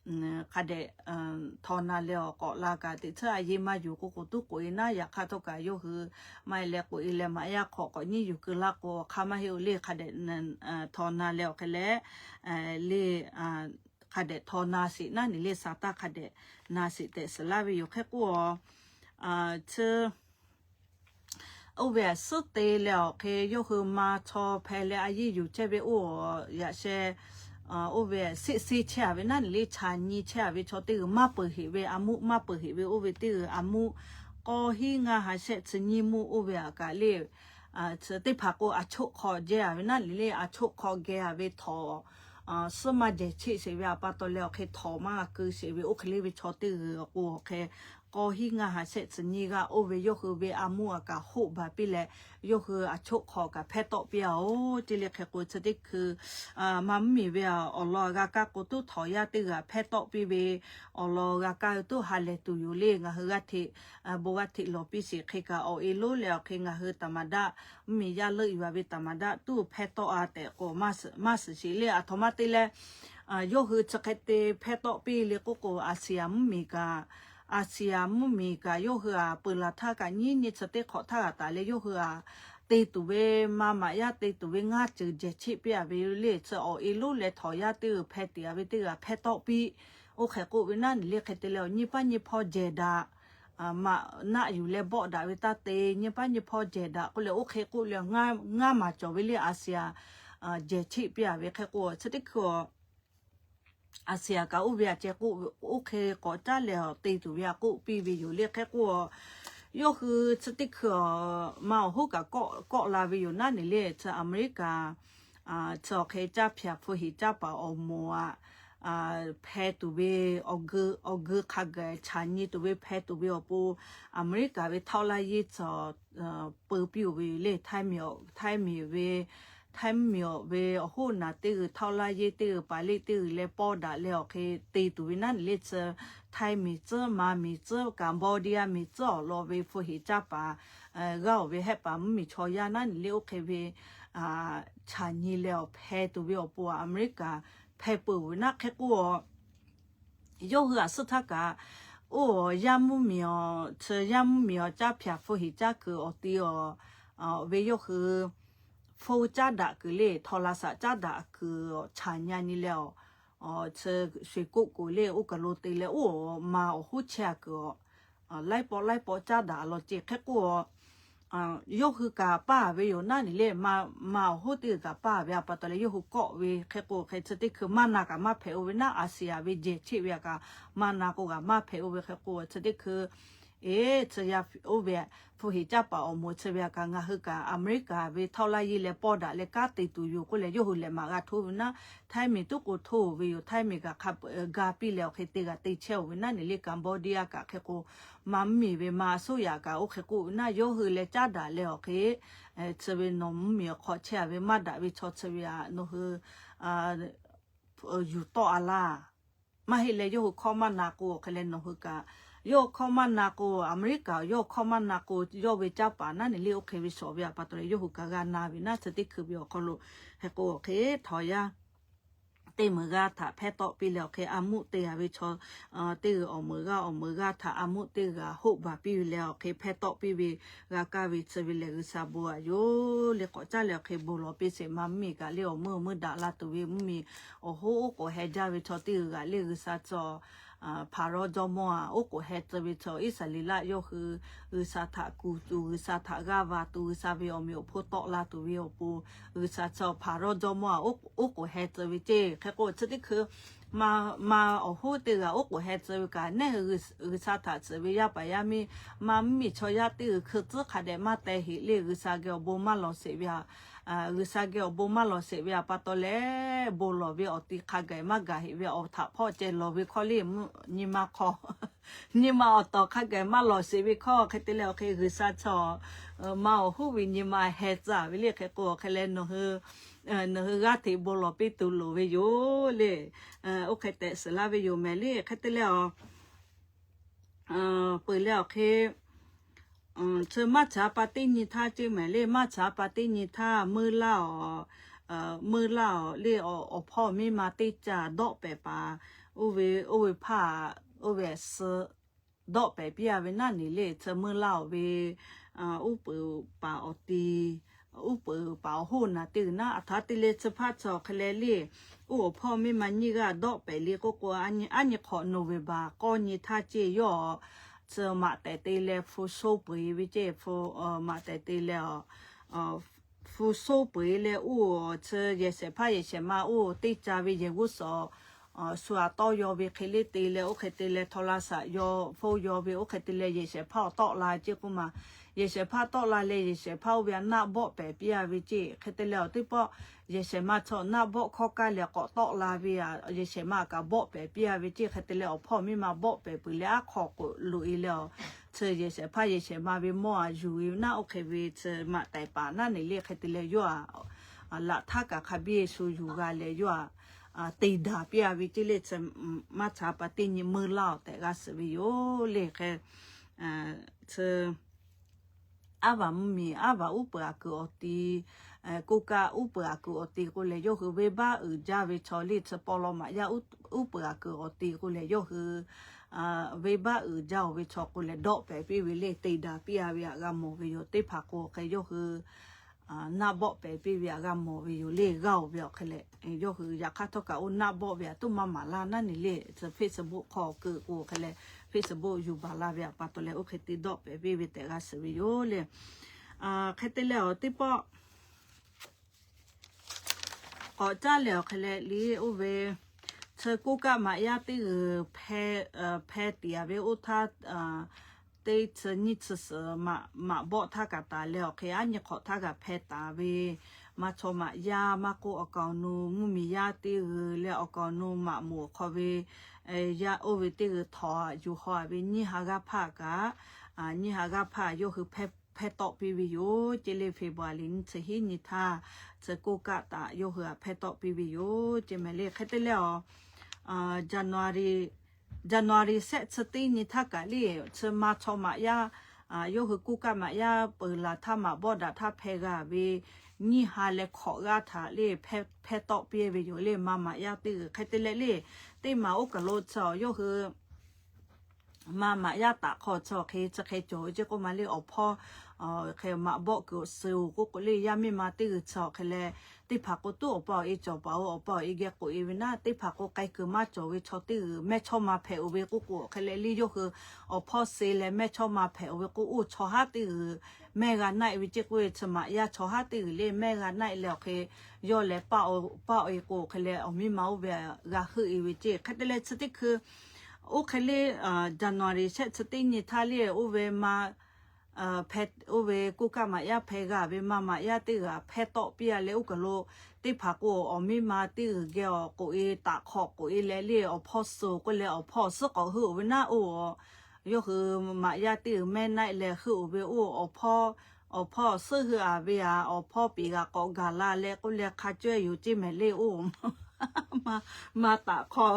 hk'a dehꞈ htaw na leh awˬ k'awꞈ la kaꞈ teꞈ tsuhˇ a yeˇ maˇ yuˬ k'oˆ k'o, tuˉ k'oꞈ-e naˉ. Yaꞈ hk'aˇ htawˇ kaꞈ yawˇ hui maˇ heˆ leh k'oꞈ-e leh maꞈ yaˇ hk'awꞈ k'awꞈ nyiˇ yuˬ keu laˇ k'o, awˬ hk'aˇ maˇ heˆ-o le. Hk'a dehꞈ htaw na leh awˬ hk'e leh le hk'a dehꞈ htaw na sheˍ naˉ neˬ le, Saˍtanˍ hk'a dehꞈ na sheˍ tehꞈ suhˍ laˇ ve yoˬ. Hk'e k'o, chi oˇ ve suhˉ te leh awˬ hk'e yawˇ hui ma chaw hpeh leh a yeˇ yuˬ chehˇ ve oˇ yaꞈ sheh oˇ ve seˆ seˆ chehˇ-a ve naˉ neˬ le, chaꞈ nyi chehˇ-a ve chaw teˇ g'uiˬ maˇ peuˬ heꞈ ve a muˆ, maˇ peuˬ heꞈ ve oˇ ve teˇ g'uiˬ a muˆ, k'awˇ hinˉ ngaˇ ha shehˆ chi nyiˇ muˆ oˇ ve aꞈ kaꞈ le teˇ hpaˍ k'o, a choˆ hk'aw jehˇ-a ve naˉ neˬ le, a choˆ hk'aw geh-a ve htawnˍ suhˉ maˇ jehˬ cheˆ sheˍ ve aꞈ pa taw leh awˬ hk'e htawnˍ maˇ keu sheˍ ve oˇ hk'e le ve chaw teˇ g'uiˬ k'o, awˬ hk'e k'awˇ hinˉ ngaˇ ha shehˆ chi nyiˇ g'aˇ oˇ ve yawˇ hui ve a muˆ aꞈ kaꞈ hoˆ baˬ piˇ leh, yawˇ hui a choˆ hk'aw kaꞈ hpehˇ tawˆ piˇ-a-oˬ. Te leh hk'e k'o, chi teˇ hkui maˇ mvuhˇmiˬ ve awˬ lawn g'a kaˇ k'o, tuˉ htawnˍ yaˇ teˇ g'uiˬ hpehˇ tawˆ piˇ ve awˬ lawn g'a kaˇ tuˉ ha lehˬ tuˬ yoˬ le. Ngaˬ hui g'aˇ hteꞈ bon g'aˇ hteꞈ lawˬ piˇ sheˍ. Hk'e kaꞈ awˬ e lonˉ leh awˬ hk'e ngaˬ hui taˍ maˍ daˆ, mvuhˇmiˬ yaˇ leuˆ yuˬ-a ve taˍ maˍ daˆ tuˉ hpehˇ tawˆ-a tehꞈ k'o, maˇ shiˍ shiˍ le. Aˬ htoꞈ ma te leh yawˇ hui chi hk'e te hpehˇ tawˆ piˇ le k'oˆ k'o, Asia mvuhˇmiˬ kaꞈ, Asia mvuhˇmiˬ kaꞈ yawˇ hui aꞈ peuˬ laˬ htaˇ kaꞈ nyiˉ nyi chi teˇ hk'awꞈ htaˇ g'a taˍ leh, yawˇ hui aꞈ te tuˬ ve maˇ maꞈ yaˇ te tuˬ ve ngaˇ ceuˬ jehˬ cheˆ piˇ-a ve le. Chi awˬ e lonˉ leh htawnˍ yaˇ teˇ g'uiˬ hpeh tiꞈ-a ve teˇ g'uiˬ hpehˇ tawˆ piˇ. Oˇ hk'e k'oˆ ve naˉ neˬ le, hk'e te leh awˬ nyi paˉ nyi hpawˇ jehˬ daꞈ maꞈ naˆ yuˬ leh bawˆ daꞈ ve taˇ te, nyi paˉ nyi hpawˇ jehˬ daꞈ k'oˆ leh oˇ hk'e k'oˆ leh ngaˇ maˬ cawˬ ve le. Asia jehˬ cheˆ piˇ-a ve hk'e k'o, chi teˇ hkui Asia kaꞈ oˇ ve aꞈ ceh k'oˆ, oˇ hk'e k'awꞈ caˉ leh awˬ te tuˬ ve aꞈ k'oˆ piˇ ve yoˬ le. Hk'e k'o, yawˇ hui chi teˇ hkui maˇ awˬ hoˉ kaꞈ kawˆ la ve yoˬ naˉ neˬ le. Chi America chi awˬ hk'e caˇ hpyaꞈ hpu heˍ caˇ paˍ awˬ moˍ aꞈ hpeh tuˬ ve awˬ geu hk'a gaˬ chaꞈ nyi tuˬ ve hpeh tuˬ ve awˬ pon, America ve htaoˆ laˇ yeˇ cawˬ peu piˇ-oˬ ve le. Htaiˇ miˬ ve, Htaiˇ mvuhˇmiˬ awˬ ve awˬ hoˉ naˬ teˇ g'uiˬ, htaoˆ laˇ yeˇ teˇ g'uiˬ, paˍ leˆ teˇ g'uiˬ leh pawˇ daꞈ leh awˬ hk'e te tuˬ ve naˉ neˬ le. Chi Htaiˇ miˬ tcuhˉ, Maˇ miˬ tcuhˉ, Cambodia miˬ tcuhˉ awˬ lawn ve hpu heˍ caˇ paˍ g'aˇ-oˬ ve hehˆ paˍ mvuhˇmiˬ chaw yaˇ naˉ neˬ le oˇ hk'e ve chaꞈ nyi leh awˬ hpeh tuˬ ve awˬ pon America hpeh peuˬ ve naˉ. Hk'e k'o, yawˇ hui aꞈ suhˉ htaˇ kaꞈ, oˇ yaˇ mvuhˇmiˬ awˬ, chi yaˇ mvuhˇmiˬ awˬ caˇ hpyaꞈ hpu heˍ caˇ kuiˬ awˬ ti awˬ ve yawˇ hui hpu caˉ daꞈ kuiˬ le, htawnˍ laꞈ shaꞈ caˉ daꞈ kuiˬ chaꞈ nyi nyi leh awˬ, chi sho-eˬ koˆ k'oˍ le oˇ kaˬ lo te leh oˇ ma awˬ hoˉ chehˇ-a kuiˬ awˬ laiˉ pawˆ laiˉ pawˆ caˉ daꞈ law ceˇ. Hk'e k'o, yawˇ hui kaꞈ paˇ ve yoˬ naˉ neˬ le. Ma awˬ hoˉ teˇ g'uiˬ kaꞈ paˇ ve aꞈ pa taw leh yawˇ hui kawˆ ve hk'e k'o, hk'e chi teˇ hkui maˇ na kaꞈ maˇ hpehꞈ-o ve naˉ, Asia ve jehˬ cheˆ ve aꞈ kaꞈ maˇ na k'o kaꞈ maˇ hpehꞈ-o ve hk'e k'o, chi teˇ hkui e chi yaˇ oˇ ve hpu heˍ caˇ paˍ awˬ moˍ chi ve aꞈ kaꞈ ngaˬ hui kaꞈ America ve htaoˆ laˇ yeˇ leh pawˇ daꞈ leh kanˉ te tuˬ yoˬ k'oˆ leh yawˇ hui lehˬ maꞈ g'a htoˇ ve naˉ, Htaiˇ miˬ tuˉ k'o htoˇ-oˬ ve yoˬ. Htaiˇ miˬ kaꞈ hk'a ga piˇ leh awˬ hk'e te g'a te chehˇ-oˬ ve naˉ neˬ le. Cambodia kaꞈ hk'e k'o, ma mvuhˇmiˬ ve ma a suˉ yaꞈ kaꞈ oˇ hk'e k'oˆ ve naˉ, yawˇ hui leh caˉ daꞈ leh awˬ hk'e chi ve nawˬ mvuhˇmiˬ awˬ hk'aw chehˇ-a ve maˇ daꞈ ve chaw chi ve aꞈ nawˬ hui yuˬ tawˆ-a laˇ. Maˇ heˆ leh yawˇ hui hkawˇ maˇ na k'o awˬ hk'e leh nawˬ hui kaꞈ, yawˇ hui hkawˇ maˇ na k'o, America yawˇ hui hkawˇ maˇ na k'o, yawˇ ve caˇ paˍ naˉ neˬ le oˇ hk'e ve shawˍ ve aꞈ pa taw leh yawˇ hui kaꞈ g'a na ve naˉ. Chi teˇ hkui ve awˬ hk'aw lo hk'e k'o awˬ hk'e htawnˍ yaˇ teˇ meunˍ g'aˇ htaꞈ hpehˇ tawˆ piˇ leh awˬ hk'e a muˆ te-a ve chaw teˇ g'uiˬ awˬ meunˍ g'aˇ awˬ meunˍ g'aˇ htaꞈ a muˆ teˇ g'uiˬ hoˆ baˬ piˇ ve leh awˬ hk'e hpehˇ tawˆ piˇ ve g'a kaˇ ve chi ve lehˬ G'uiˬsha bon aꞈ yoˬ le. K'awꞈ caˉ leh awˬ hk'e bon lawˬ piˇ sheˍ. Ma mvuhˇmiˬ kaꞈ le awˬ meuˇ awˬ meuˇ daꞈ la tuˬ ve mvuhˇmiˬ awˬ hoˉ oˉ k'oˍ heh jaˇ ve chaw teˇ g'uiˬ g'aꞈ le G'uiˬsha cawˬ Hpaˍrawˇ jawˇmawˇ aꞈ oˉ k'oˍ heh tcuh ve chaw Iˉsaˍreˍlaˆ yawˇ hui G'uiˬsha htaꞈ kuˬ tuˬ, G'uiˬsha htaꞈ g'aˇ va tuˬ, G'uiˬsha ve awˬ meꞈ awˬ hponˇ tawˆ la tuˬ ve awˬ pon, G'uiˬsha cawˬ Hpaˍrawˇ jawˇmawˇ aꞈ oˉ k'oˍ heh tcuh ve ceˇ. Hk'e k'o chi teˇ hkui ma awˬ hoˉ teˇ g'aꞈ oˉ k'oˍ heh tcuh ve kaꞈ, neˇ G'uiˬsha htaꞈ tcuhꞈ ve yaˇ paˍ yaˇ miˇ, ma mvuhˇmiˬ chaw yaˇ teˇ g'uiˬ hkui tcuhˉ hk'a dehꞈ maˇ teh heꞈ le. G'uiˬsha geh awˬ bon maˇ lawˬ sheˍ ve aꞈ, G'uiˬsha geh awˬ bon maˇ lawˬ sheˍ ve aꞈ pa taw leh, bon lawˬ ve awˬ ti hk'a gaˬ maˇ gaˬ heꞈ ve awˬ htaꞈ hpawˇ ceh lawˬ ve hkawˇ le nyi ma hk'aw Nyi ma awˬ tawˍ hk'a gaˬ maˇ lawˬ sheˍ ve hkawˇ hk'e te leh awˬ hk'e G'uiˬsha chaw ma awˬ hoˉ ve nyi ma heh tcuh ve le hk'e k'o hk'e leh nawˬ hui g'aˇ hteꞈ bon lawˬ piˇ tuˬ loˍ ve yoˬ le. Oˇ hk'e tehꞈ suhˍ laˇ ve yoˬ mehˍ le hk'e te leh a peuˬ leh awˬ hk'e chi maˇ caˍ pa teˇ nyi htaˇ ceˇ mehˍ le, maˇ caˍ pa teˇ nyi htaˇ meuˇ laˇ awˬ, meuˇ laˇ awˬ le awˬ hpawˇ miˇ ma teˇ caˇ dawˆ pehˍ paˍ, oˇ ve, oˇ ve hpaˇ, oˇ ve suh dawˆ pehˍ piˇ a ve naˉ neˬ le chi meuˇ laˇ awˬ ve uˉ peunˍ paˍ awˬ ti, uˉ peunˍ paˍ awˬ hoˉ naˍ teˇ g'uiˬ naˉ a htaˇ te leh chi hpaˇ chi awˬ hk'e leh le, oˇ awˬ hpawˇ miˇ ma nyiˇ g'aˇ dawˆ pehˍ le k'oˆ k'o, aˉ nyi hk'awꞈ November k'awˇ nyi htaˇ ceˇ yawˇ chi maꞈ tehˬ te leh hpu shoˉ peu eˬ ve ceˇ, hpu maꞈ tehˬ te leh a hpu shoˉ peu eˬ leh oˇ chi yehˬ shehˍ hpaˇ yehˬ shehˍ ma oˇ teˇ ca ve yehˬ g'uˇ suhˍ shu aꞈ tawˇ yaw ve hk'e le te leh oˇ hk'e te leh โทรศัพท์ yaw, hpu yaw ve oˇ hk'e te leh yehˬ shehˍ hpaˇ awˬ tawˆ la ceˇ k'oˆ ma, yehˬ shehˍ hpaˇ tawˆ la leh yehˬ shehˍ hpaˇ oˇ ve aꞈ naˆ bawˆ pehˍ piˇ a ve ceˇ hk'e te leh awˬ teˇ pawˆ yehˬ shehˍ ma chaw naˆ bawˆ hkawˇ kaˇ leh k'awꞈ tawˆ la ve a, yehˬ shehˍ ma kaꞈ bawˆ pehˍ piˇ a ve ceˇ hk'e te leh awˬ hpawˇ miˇ ma bawˆ pehˍ peuˬ leh aˉ hk'aw k'oꞈ loꞈ e leh a, chi yehˬ shehˍ hpaˇ yehˬ shehˍ ma ve mawˇ a yuˬ ve naˉ oˇ hk'e ve chi maꞈ tehˬ paˍ naˉ neˬ le hk'e te leh yawˇ a laꞈ htaˇ kaꞈ hk'a biˇ shu yuˬ g'a leh yawˇ a te daꞈ piˇ a ve ceˇ le chi maˇ caˍ pa teˇ nyi meuˇ laˇ awˬ tehꞈ g'a suhˍ ve yoˬ le hk'e chi aˉ vaꞈ mvuhˇmiˬ, aˉ vaꞈ uˉ peunˍ aꞈ kuiˬ awˬ ti, โครงการ uˉ peunˍ aꞈ kuiˬ awˬ ti k'o lehˬ yawˇ hui venˇbaˆ uiˍ jaˇ ve chaw le chi paw law maꞈ yaˇ uˉ peunˍ aꞈ kuiˬ awˬ ti k'o lehˬ yawˇ hui venˇbaˆ uiˍ jaˇ oˬ ve chaw k'o lehˬ dawˆ pehˍ piˇ ve le te daꞈ piˇ a ve aꞈ g'a mawˬ ve yoˬ. Teˇ hpaˍ k'o hk'e yawˇ hui naˆ bawˆ pehˍ piˇ ve aꞈ g'a mawˬ ve yoˬ le g'aˇ oˬ ve awˬ hk'e leh, yawˇ hui yaꞈ hk'aˇ htawˇ kaꞈ oˇ naˆ bawˆ ve aꞈ tuˉ maˇ maˍ laˇ naˉ neˬ le, Facebook hk'aw keu k'o hk'e leh, Facebook yuˬ baˬ la ve aꞈ pa taw leh oˇ hk'e te dawˆ pehˍ piˇ ve tehꞈ g'a suhˍ ve yoˬ le. Hk'e te leh awˬ teˇ pawˆ k'awꞈ caˉ leh awˬ hk'e leh liˇ oˇ ve chi โครงการ maꞈ yaˇ teˇ g'uiˬ hpeh tiˍ a ve oˇ htaˇ teˇ chi nyiˇ chi suhˍ maꞈ bawˆ htaˇ kaꞈ taˍ leh awˬ hk'e aˉ nyi hk'awꞈ htaˇ kaꞈ hpeh taˍ ve maˇ chaw maꞈ yaˇ maˇ k'oˆ awˬ kaˍ awˬ nu mvuhˇmiˬ yaˇ teˇ g'uiˬ leh awˬ kaˍ awˬ nu maꞈ moˍ hk'aw ve yaˇ oˇ ve teˇ g'uiˬ htawꞈ yuˬ haw a ve nyiˇ ha g'aˇ hpaˇ kaꞈ, nyiˇ ha g'aˇ hpaˇ yawˇ hui hpeh tawˆ piˇ ve yoˬ ceˇ le. February nyiˇ chi hiˉ nyi htaˇ chi โครงการ taꞈ yawˇ hui hpeh tawˆ piˇ ve yoˬ ceˇ mehˍ le. Hk'e te leh awˬ January, January shehˆ chi teˇ nyi htaˇ kaꞈ le chi maˇ chaw maꞈ yaˇ yawˇ hui โครงการ maꞈ yaˇ peuˬ laˬ htaˇ maꞈ bawˆ daꞈ htaˇ hpeh g'a ve nyiˇ ha leh hkawꞈ g'aˇ htaꞈ le hpeh tawˆ piˇ ve yoˬ le. Maˇ maꞈ yaˇ teˇ g'uiˬ hk'e te leh le teˇ maˬ oˇ kaˬ lo chi yawˇ hui maˇ maꞈ yaˇ taꞈ hk'aw chi awˬ hk'e chi hk'e cawˬ ve ceˇ k'oˆ ma le awˬ hpawˇ hk'e maꞈ bawˆ kuiˬ suh oˬ k'oˆ k'o le yaˇ miˇ ma teˇ g'uiˬ chi awˬ hk'e leh teˇ hpaˍ k'o tuˉ awˬ pa awˬ e cawˬ paˍ oˬ awˬ pa awˬ e geh k'oꞈ e ve naˉ teˇ hpaˍ k'o k'ai kuiˬ maˇ cawˬ ve chaw teˇ g'uiˬ mehˇ chawˇ ma hpehꞈ oˬ ve k'oˆ k'o hk'e leh le yawˇ hui awˬ hpawˇ suh leh mehˇ chawˇ ma hpehꞈ oˬ ve k'o oˇ chaw haˉ teˇ g'uiˬ mehˇ g'a naˆ ve ceˇ k'oˆ ve chi maꞈ yaˇ chaw haˉ teˇ g'uiˬ le mehˇ g'a naˆ leh awˬ hk'e yawˇ leh paˇ paˇ awˬ e k'o hk'e leh awˬ miˇ ma oˇ ve g'a heuˆ e ve ceˇ. Hk'e te leh chi teˇ hkui oˇ hk'e le January shehˆ chi teˇ nyi htaˇ le oˇ ve maˇ oˇ ve โครงการ maꞈ yaˇ hpeh g'a ve maˇ maꞈ yaˇ teˇ g'uiˬ hpeh tawˆ piˇ a leh oˇ kaˬ lo teˇ hpaˍ k'o awˬ miˇ ma teˇ g'uiˬ geh awˬ k'oꞈ e taꞈ hk'awꞈ k'oꞈ e leh le awˬ hpawˇ suh oˬ k'oˆ leh awˬ hpawˇ suhˉ k'awꞈ heuˆ oˬ ve naˉ oˇ yawˇ hui maꞈ yaˇ teˇ g'uiˬ mehˇ naˆ leh heuˆ oˬ ve oˇ awˬ hpawˇ awˬ hpawˇ suhˉ heuˆ a ve a awˬ hpawˇ piˍ g'a k'awꞈ gaˬ la leh k'oˆ leh hk'a cawehˇ yoˬ ceˇ mehˍ le oˇ maˇ taꞈ hk'aw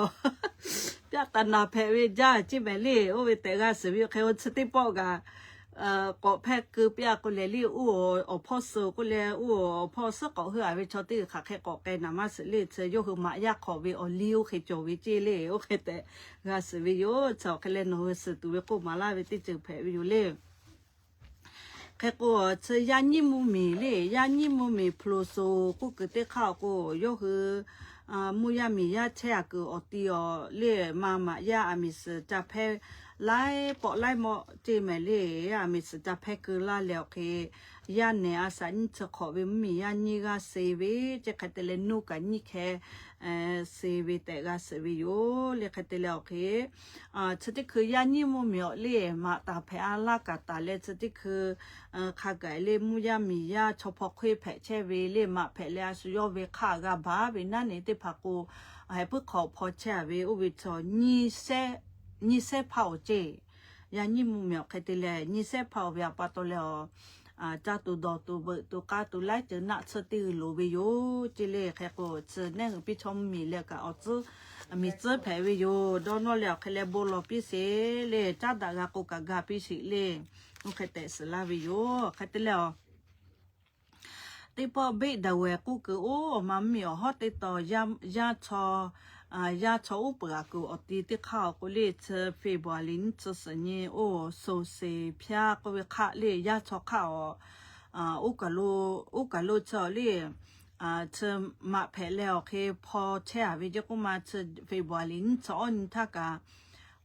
pyaˆ taˍ naˍ hpehꞈ ve jaˇ ceˇ mehˍ le oˇ ve tehꞈ g'a suhˍ ve hk'e oˇ chi teˇ pawˆ g'a k'awꞈ hpehˇ keu piˇ a k'oˆ leh le oˇ awˬ hpawˇ suh k'oˆ leh oˇ awˬ hpawˇ suhˉ k'awꞈ heuˆ a ve chaw teˇ g'uiˬ hk'aˬ hk'e k'awꞈ k'ai naˍ maˇ shiˍ le chi yawˇ hui maꞈ yaˇ hk'awꞈ ve awˬ liˇ oˇ hk'e cawˬ ve ceˇ le oˇ hk'e tehꞈ g'a suhˍ ve yoˬ. Chi awˬ hk'e leh nawˬ hui suhˍ tuˬ ve k'oˆ maˍ laˇ ve teˇ ceuˬ hpehꞈ ve yoˬ le. Hk'e k'o chi yaˇ nyiˉ mvuhˇmiˬ le yaˇ nyiˉ mvuhˇmiˬ พลูโต k'oˆ kuiˬ teˇ hk'aˇ awˬ k'o yawˇ hui mvuhˇ yaˇ miˬ yaˇ chehˇ a kuiˬ awˬ ti awˬ le maˇ maꞈ yaˇ aˬ miˍ suhˍ ca hpehˇ laiˉ pawˆ laiˉ mawˆ ceˇ mehˍ le aˬ miˍ suhˍ ca hpehˇ keu laˇ leh awˬ hk'e yaˇ nehˬ a shaꞈ nyiˇ chi hk'awꞈ ve mvuhˇmiˬ yaˇ nyiˇ g'aˇ suh ve ceˇ hk'e te leh nuˇ kaꞈ nyiˇ hkeh suh ve tehꞈ g'a suhˍ ve yoˬ le. Hk'e te leh awˬ hk'e chi teˇ hkui yaˇ nyiˉ mvuhˇmiˬ awˬ le maꞈ taˍ hpehꞈ a laˇ kaꞈ taˍ leh chi teˇ hkui hk'a gaˬ le mvuhˇ yaˇ miˬ yaˇ chaw hpaw hk'oˆ hpehꞈ chehˇ ve le maꞈ hpehꞈ leh a shu yawˇ ve hk'aˇ g'a baˬ ve naˉ neˬ teˇ hpaˍ k'o heh puiˉ hk'awꞈ hpaw chehˇ a ve oˇ ve chaw nyiˇ shehˆ nyiˇ shehˉ hpaˇ awˬ ceˇ. Yaˇ nyiˇ mvuhˇmiˬ awˬ hk'e te leh nyiˇ shehˉ hpaˇ awˬ ve a pa taw leh a, caˇ tuˬ dawˬ tuˬ veuꞈ tuˬ k'a tuˬ laiˉ ceuˬ naˆ tsuhˇ teˇ g'uiˬ loˍ ve yoˬ ceˇ le. Hk'e k'o chi neˇ hui piˇ chaw mvuhˇmiˬ leh kaꞈ awˬ tcuhˉ miˬ tcuhˉ hpehꞈ ve yoˬ. Dawˇ nawˇ leh awˬ hk'e leh bon lawˬ piˇ sheˍ le. Caˉ daꞈ g'a k'o kaꞈ ga piˇ sheˍ le. Oˇ hk'e tehꞈ suhˍ laˇ ve yoˬ. Hk'e te leh a, teˇ pawˆ beˆ daꞈ wehˬ k'oˆ kuiˬ oˇ awˬ ma mvuhˇmiˬ awˬ hawˉ teˇ taw yaˇ chaw, yaˇ chaw uˉ peunˍ g'a kuiˬ awˬ ti teˇ hk'aˇ awˬ k'o le, chi February nyiˇ chi suhˍ nyi oˇ social media k'oˆ ve hk'aˆ le, yaˇ chaw hk'aˆ awˬ, oˇ kaˬ lo, oˇ kaˬ lo chi awˬ le, chi maꞈ hpehꞈ leh awˬ hk'e hpaw chehˇ a ve ceˇ k'oˆ ma, chi February nyiˇ chi awˇ nyi htaˇ kaꞈ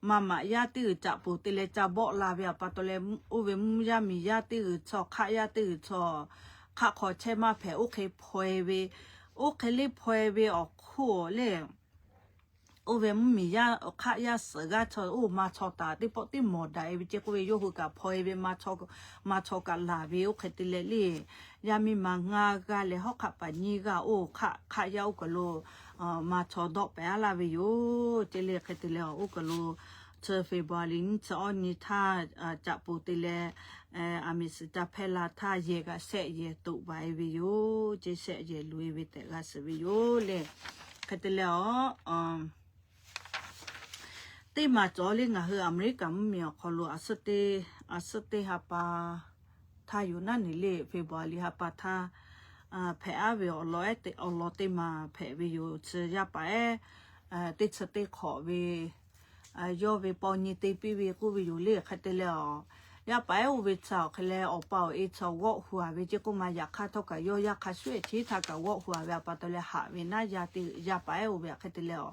maˇ maꞈ yaˇ teˇ g'uiˬ caꞈ poˬ te leh ca bawˆ la ve a pa taw leh, oˇ ve mvuhˇ yaˇ miˬ yaˇ teˇ g'uiˬ chaw hk'aˆ yaˇ teˇ g'uiˬ chaw hk'aˆ hk'aw chehˇ maˇ hpehꞈ. Oˇ hk'e hpaw e ve, oˇ hk'e le hpaw e ve awˬ hk'oˆ le, oˇ ve mvuhˇmiˬ yaˇ hk'aˆ yaˇ suhˍ g'aˇ chaw oˇ ma chaw taˍ teˇ pawˆ teˇ mawˬ daꞈ e ve ceˇ k'oˆ ve, yawˇ hui kaꞈ hpaw e ve ma chaw kaꞈ laˬ ve oˇ hk'e te leh le, yaˇ miˇ ma ngaˇ g'aˇ leh hawˉ hk'aˆ paˍ nyiˇ g'aˇ oˇ hk'aˆ yaˇ oˇ kaˬ lo ma chaw dawˆ pehˍ a laˇ ve yoˬ ceˇ le. Hk'e te leh oˇ kaˬ lo chi February nyiˇ chi awˇ nyi htaˇ caꞈ poˬ te leh, aˬ miˍ suhˍ ca hpehˇ la htaˇ yehˬ kaꞈ shehˆ yehˬ toꞈ baˬ e ve yoˬ ceˇ, shehˆ yehˬ loꞈ e ve tehꞈ g'a suhˍ ve yoˬ le. Hk'e te leh a, teˇ maˬ cawˬ le ngaˬ hui Aˍmeˍriˆkaˍ mvuhˇmiˬ awˬ hk'aw lo a suhˉ teˇ ha pa htaˇ yoˬ naˉ neˬ le, February ha pa htaˇ hpehꞈ aˉ ve awˬ lawn teˇ maˬ hpehꞈ ve yoˬ. Chi yaˇ paˍ ehˉ teˇ chi teˇ hk'awꞈ ve yawˇ ve paw nyi te piˇ ve k'oˆ ve yoˬ le. Hk'e te leh a, yaˇ paˍ ehˉ oˇ ve chi awˬ hk'e leh awˬ pa awˬ e chi g'awˆ hu a ve ceˇ k'oˆ ma, yaꞈ hk'aˇ htawˇ kaꞈ yawˇ yaˇ hk'a shuˍ ehˉ chi htaˇ kaꞈ g'awˆ hu a ve a pa taw leh haꞈ ve naˉ yaˇ paˍ ehˉ oˇ ve a hk'e te leh a,